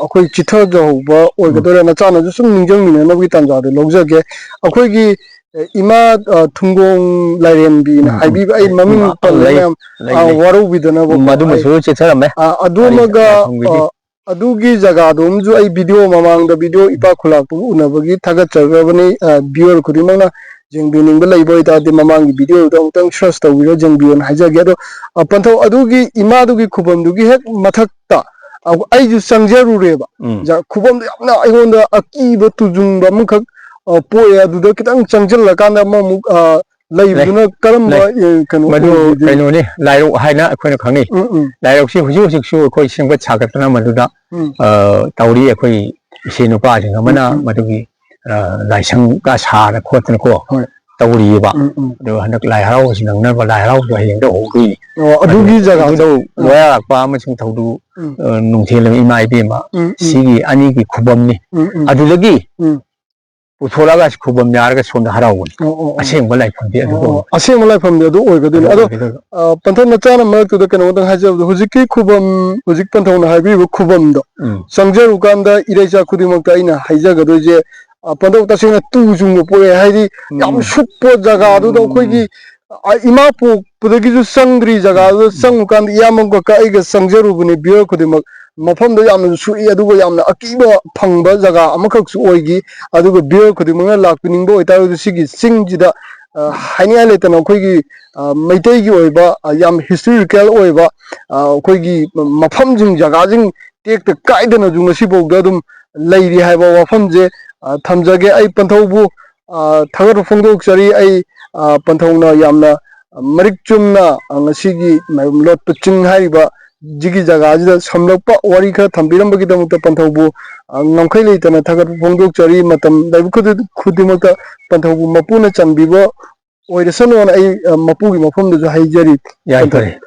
ꯑꯩꯈꯣꯏ ꯆꯤꯊꯖꯍꯧꯕ ꯑꯣꯏꯒꯗꯣꯏꯔꯥ, ꯅꯆꯥꯅꯁꯨ ꯁꯨꯝ ꯅꯤꯡꯁꯤꯡꯃꯤꯟꯅꯅꯕꯒꯤ ꯇꯥꯟꯖꯥꯗꯣ ꯂꯧꯖꯒꯦ꯫ ꯑꯩꯈꯣꯏꯒꯤ ꯑ, ꯏꯃꯥ ꯑ, ꯊꯨꯡꯒꯣꯡ ꯂꯥꯏꯔꯦꯝꯕꯤꯅ ꯎꯝ, ꯎꯝ꯫ ꯍꯥꯏꯕꯤꯕ, ꯑꯩ ꯃꯃꯤꯡ ꯎꯝ, ꯄꯜꯂꯦ ꯂꯩ, ꯃꯌꯥꯝ ꯂꯩ, ꯑ, ꯂꯩ꯫ ꯋꯥꯔꯧꯕꯤꯗꯅꯕꯀꯣ꯫ ꯃꯗꯨꯃꯁꯨ ꯆꯤꯊꯔꯝꯃꯦ꯫ ꯑ, ꯑꯗꯨꯃꯒ ꯂꯥꯏꯐꯝꯒꯤꯗꯤ꯫ ꯑ, ꯑꯗꯨꯒꯤ ꯖꯒꯥꯗꯣꯝꯁꯨ ꯑꯩ ꯚꯤꯗꯤꯑꯣ ꯃꯃꯥꯡꯗ ꯚꯤꯗꯤꯑꯣ ꯏꯄꯥꯛ ꯈꯨꯂꯥꯛꯄꯕꯨ ꯎꯅꯕꯒꯤ ꯊꯥꯒꯠꯆꯈ꯭ꯔꯕꯅꯤ꯫ ꯑ, ꯚꯤꯌꯨꯋꯔ ꯈꯨꯗꯤꯡꯃꯛꯅ ꯌꯦꯡꯕꯤꯅꯤꯡꯕ ꯂꯩꯕ ꯑꯣꯏꯇꯥꯔꯗꯤ ꯃꯃꯥꯡꯒꯤ ꯚꯤꯗꯤꯑꯣꯗꯨꯗ ꯑꯃꯨꯛꯇꯪ ꯁꯔꯆ ꯇꯧꯕꯤꯔ ꯌꯦꯡꯕꯤꯌꯣꯅ ꯍꯥꯏꯖꯒꯦ꯫ ꯑꯗꯣ ꯑ, ꯄꯟꯊꯧ ꯑꯗꯨꯒꯤ ꯏꯃꯥꯗꯨꯒꯤ ꯈꯨꯕꯝꯗꯨꯒꯤ ꯍꯦꯛ ꯃꯊꯛꯇ ꯑ, ꯑꯩꯁꯨ ꯆꯪꯖꯔꯨꯔꯦꯕ꯫ ꯎꯝ꯫ ꯖ-, ꯈꯨꯕꯝꯗꯣ ꯌꯥꯝꯅ ꯑꯩꯉꯣꯟꯗ ꯑꯀꯤꯕ ꯇꯨꯖꯨꯡꯕ ꯑꯃꯈꯛ ꯑ, ꯄꯣꯛꯑꯦ꯫ ꯑꯗꯨꯗ ꯈꯤꯇꯪ ꯆꯪꯁꯤꯜꯂꯀꯥꯟꯗ ꯑꯃꯃꯨꯛ ꯑ, ꯂꯩꯕꯗꯨꯅ ꯀꯔꯝꯕ ꯑ, ꯀꯩꯅꯣ ꯃꯗꯨ ꯑꯣꯏꯗꯣꯏꯅꯣ? ꯀꯩꯅꯣꯅꯤ, ꯂꯥꯏꯔꯣꯛ ꯍꯥꯏꯅ ꯑꯩꯈꯣꯏꯅ ꯈꯪꯅꯩ꯫ ꯎꯝ, ꯎꯝ꯫ ꯂꯥꯏꯔꯣꯛꯁꯤ ꯍꯧꯖꯤꯛ ꯍꯧꯖꯤꯛꯁꯨ ꯑꯩꯈꯣꯏ ꯁꯦꯝꯒꯠ ꯁꯥꯒꯠꯇꯅ ꯃꯗꯨꯗ ꯎꯝ꯫ ꯑ, ꯇꯧꯔꯤ꯫ ꯑꯩꯈꯣꯏ ꯏꯆꯦ ꯅꯨꯄꯥꯁꯤꯡ ꯑꯃꯅ ꯎꯝ, ꯎꯝ꯫ ꯃꯗꯨꯒꯤ ꯑ, ꯂꯥꯏꯁꯪꯒ ꯁꯥꯔ ꯈꯣꯠꯇꯅꯀꯣ ꯍꯣꯏ꯫ ꯇꯧꯔꯤꯑꯕ꯫ ꯎꯝ, ꯎꯝ꯫ ꯑꯗꯣ ꯍꯟꯗꯛ ꯂꯥꯏ ꯍꯔꯥꯎꯕꯁꯤ ꯅꯪꯅꯕ ꯂꯥꯏ ꯍꯔꯥꯎꯕꯗꯣ ꯍꯌꯦꯡꯗ ꯍꯧꯗꯣꯏꯅꯤ꯫ ꯑꯣ, ꯑꯗꯨꯒꯤ ꯑꯗꯨ ꯖꯒꯥꯗꯣ꯫ ꯏꯕꯨꯙꯧ ꯑꯥ꯫ ꯂꯣꯌꯥꯔꯥꯛꯄ ꯑꯃꯁꯨꯡ ꯊꯧꯗꯨ ꯎꯝ꯫ ꯑ, ꯅꯨꯡꯊꯤꯜ ꯏꯃꯥ ꯏꯕꯦꯝꯃ ꯎꯝ, ꯎꯝ꯫ ꯁꯤꯒꯤ ꯑꯅꯤꯒꯤ ꯈꯨꯕꯝꯅꯤ꯫ ꯎꯝ, ꯎꯝ꯫ ꯑꯗꯨꯗꯒꯤ ꯎꯝ꯫ ꯄꯨꯊꯣꯔꯛꯑꯒ ꯈꯨꯕꯝ ꯌꯥꯔꯒ ꯁꯣꯝꯗ ꯍꯔꯥꯎꯕꯅꯤ꯫ ꯑꯣ, ꯑꯣ, ꯑꯣ꯫ ꯑꯁꯦꯡꯕ ꯂꯥꯏꯐꯝꯗꯤ ꯑꯗꯨꯗ ꯑꯣ, ꯑꯣꯏ-, ꯑꯁꯦꯡꯕ ꯂꯥꯏꯐꯝꯗꯤ ꯑꯗꯨ ꯑꯣꯏꯒꯗꯣꯏꯅꯤ꯫ ꯑꯗꯨ ꯑꯗꯣ, ꯑꯣꯏꯒꯗꯣꯏꯕ꯫ ꯑ, ꯄꯟꯊꯧ ꯃꯆꯥꯅ ꯃꯔꯛꯇꯨꯗ ꯀꯩꯅꯣꯝꯇꯪ ꯍꯥꯏꯖꯕꯗꯣ, ꯍꯧꯖꯤꯛꯀꯤ ꯈꯨꯕꯝ, ꯍꯧꯖꯤꯛ ꯄꯟꯊꯧꯅ ꯍꯥꯏꯕꯤꯔꯤꯕ ꯈꯨꯕꯝꯗꯣ ꯎꯝ꯫ ꯆꯪꯖꯔꯨꯀꯥꯟꯗ ꯏꯔꯩꯆꯥ ꯈꯨꯗꯤꯡꯃꯛꯇ ꯑꯩꯅ ꯍꯥꯏꯖꯒꯗꯣꯏꯁꯦ, ꯑ, ꯄꯟꯊꯧ ꯇꯁꯦꯡꯅ ꯇꯨ ꯆꯨꯡꯕ ꯄꯣꯛꯑꯦ꯫ ꯍꯥꯏꯗꯤ ꯌꯥꯝ ꯎꯝ꯫ ꯁꯨꯛꯄ ꯖꯒꯥꯗꯨꯗ ꯎꯝ꯫ ꯑꯩꯈꯣꯏꯒꯤ, ꯑ, ꯏꯃꯥ ꯄꯣꯛꯄꯗꯒꯤꯁꯨ ꯆꯪꯗ꯭ꯔꯤ ꯖꯒꯥꯗꯨꯗ ꯎꯝ꯫ ꯆꯪꯉꯨꯀꯥꯟꯗ ꯏꯌꯥꯝꯕ ꯀꯀꯥ ꯑꯩꯒ ꯆꯪꯖꯔꯨꯕꯅꯦ꯫ ꯚꯤꯌꯨꯋꯔ ꯈꯨꯗꯤꯡꯃꯛ ꯃꯐꯝꯗꯣ ꯌꯥꯝꯅꯁꯨ ꯁꯨꯛꯏ, ꯑꯗꯨꯒ ꯌꯥꯝꯅ ꯑꯀꯤꯕ ꯐꯪꯕ ꯖꯒꯥ ꯑꯃꯈꯛꯁꯨ ꯑꯣꯏꯈꯤ꯫ ꯑꯗꯨꯒ ꯚꯤꯌꯨꯋꯔ ꯈꯨꯗꯤꯡꯃꯛꯅ ꯂꯥꯛꯄꯤꯅꯤꯡꯕ ꯑꯣꯏꯇꯥꯔꯒꯗꯤ ꯁꯤꯒꯤ ꯆꯤꯡꯁꯤꯗ, ꯑ, ꯍꯥꯏꯅꯤꯡꯉꯥꯏ ꯂꯩꯇꯅ ꯑꯩꯈꯣꯏꯒꯤ, ꯑ, ꯃꯩꯇꯩꯒꯤ ꯑꯣꯏꯕ, ꯑ, ꯌꯥꯝ ꯍꯤꯁꯇꯣꯔꯤꯀꯦꯜ ꯑꯣꯏꯕ, ꯑ, ꯑꯩꯈꯣꯏꯒꯤ ꯃꯐꯝꯁꯤꯡ, ꯖꯒꯥꯁꯤꯡ ꯇꯦꯛꯇ ꯀꯥꯏꯗꯅꯁꯨ ꯉꯁꯤꯐꯥꯎꯗ ꯑꯗꯨꯝ ꯂꯩꯔꯤ ꯍꯥꯏꯕ ꯋꯥꯐꯝꯁꯦ, ꯑ, ꯊꯝꯖꯒꯦ꯫ ꯑꯩ ꯄꯟꯊꯧꯕꯨ, ꯑ, ꯊꯥꯒꯠꯄ ꯐꯣꯡꯗꯣꯛꯆꯔꯤ꯫ ꯑꯩ, ꯑ, ꯄꯟꯊꯧꯅ ꯌꯥꯝꯅ ꯃꯔꯤꯛ ꯆꯨꯝꯅ, ꯑ, ꯉꯁꯤꯒꯤ ꯃꯥꯏꯕꯝ ꯂꯣꯠꯄ ꯆꯤꯡ ꯍꯥꯏꯔꯤꯕ ꯁꯤꯒꯤ ꯖꯒꯥꯁꯤꯗ ꯁꯝꯂꯞꯄ ꯋꯥꯔꯤ ꯈꯔ ꯊꯝꯕꯤꯔꯝꯕꯒꯤꯗꯃꯛꯇ ꯄꯟꯊꯧꯕꯨ, ꯑ, ꯉꯝꯈꯩ ꯂꯩꯇꯅ ꯊꯥꯒꯠꯄ ꯐꯣꯡꯗꯣꯛꯆꯔꯤ꯫ ꯃꯇꯝ ꯂꯩꯕ ꯈꯨꯗꯤꯡ-, ꯈꯨꯗꯤꯡꯃꯛꯇ ꯄꯟꯊꯧꯕꯨ ꯃꯄꯨꯅ ꯆꯥꯟꯕꯤꯕ ꯑꯣꯏꯔꯁꯅꯨꯅ ꯑꯩ, ꯑ, ꯃꯄꯨꯒꯤ ꯃꯐꯝꯗꯁꯨ ꯍꯥꯏꯖꯔꯤ꯫ ꯌꯥꯏꯐꯔꯦ꯫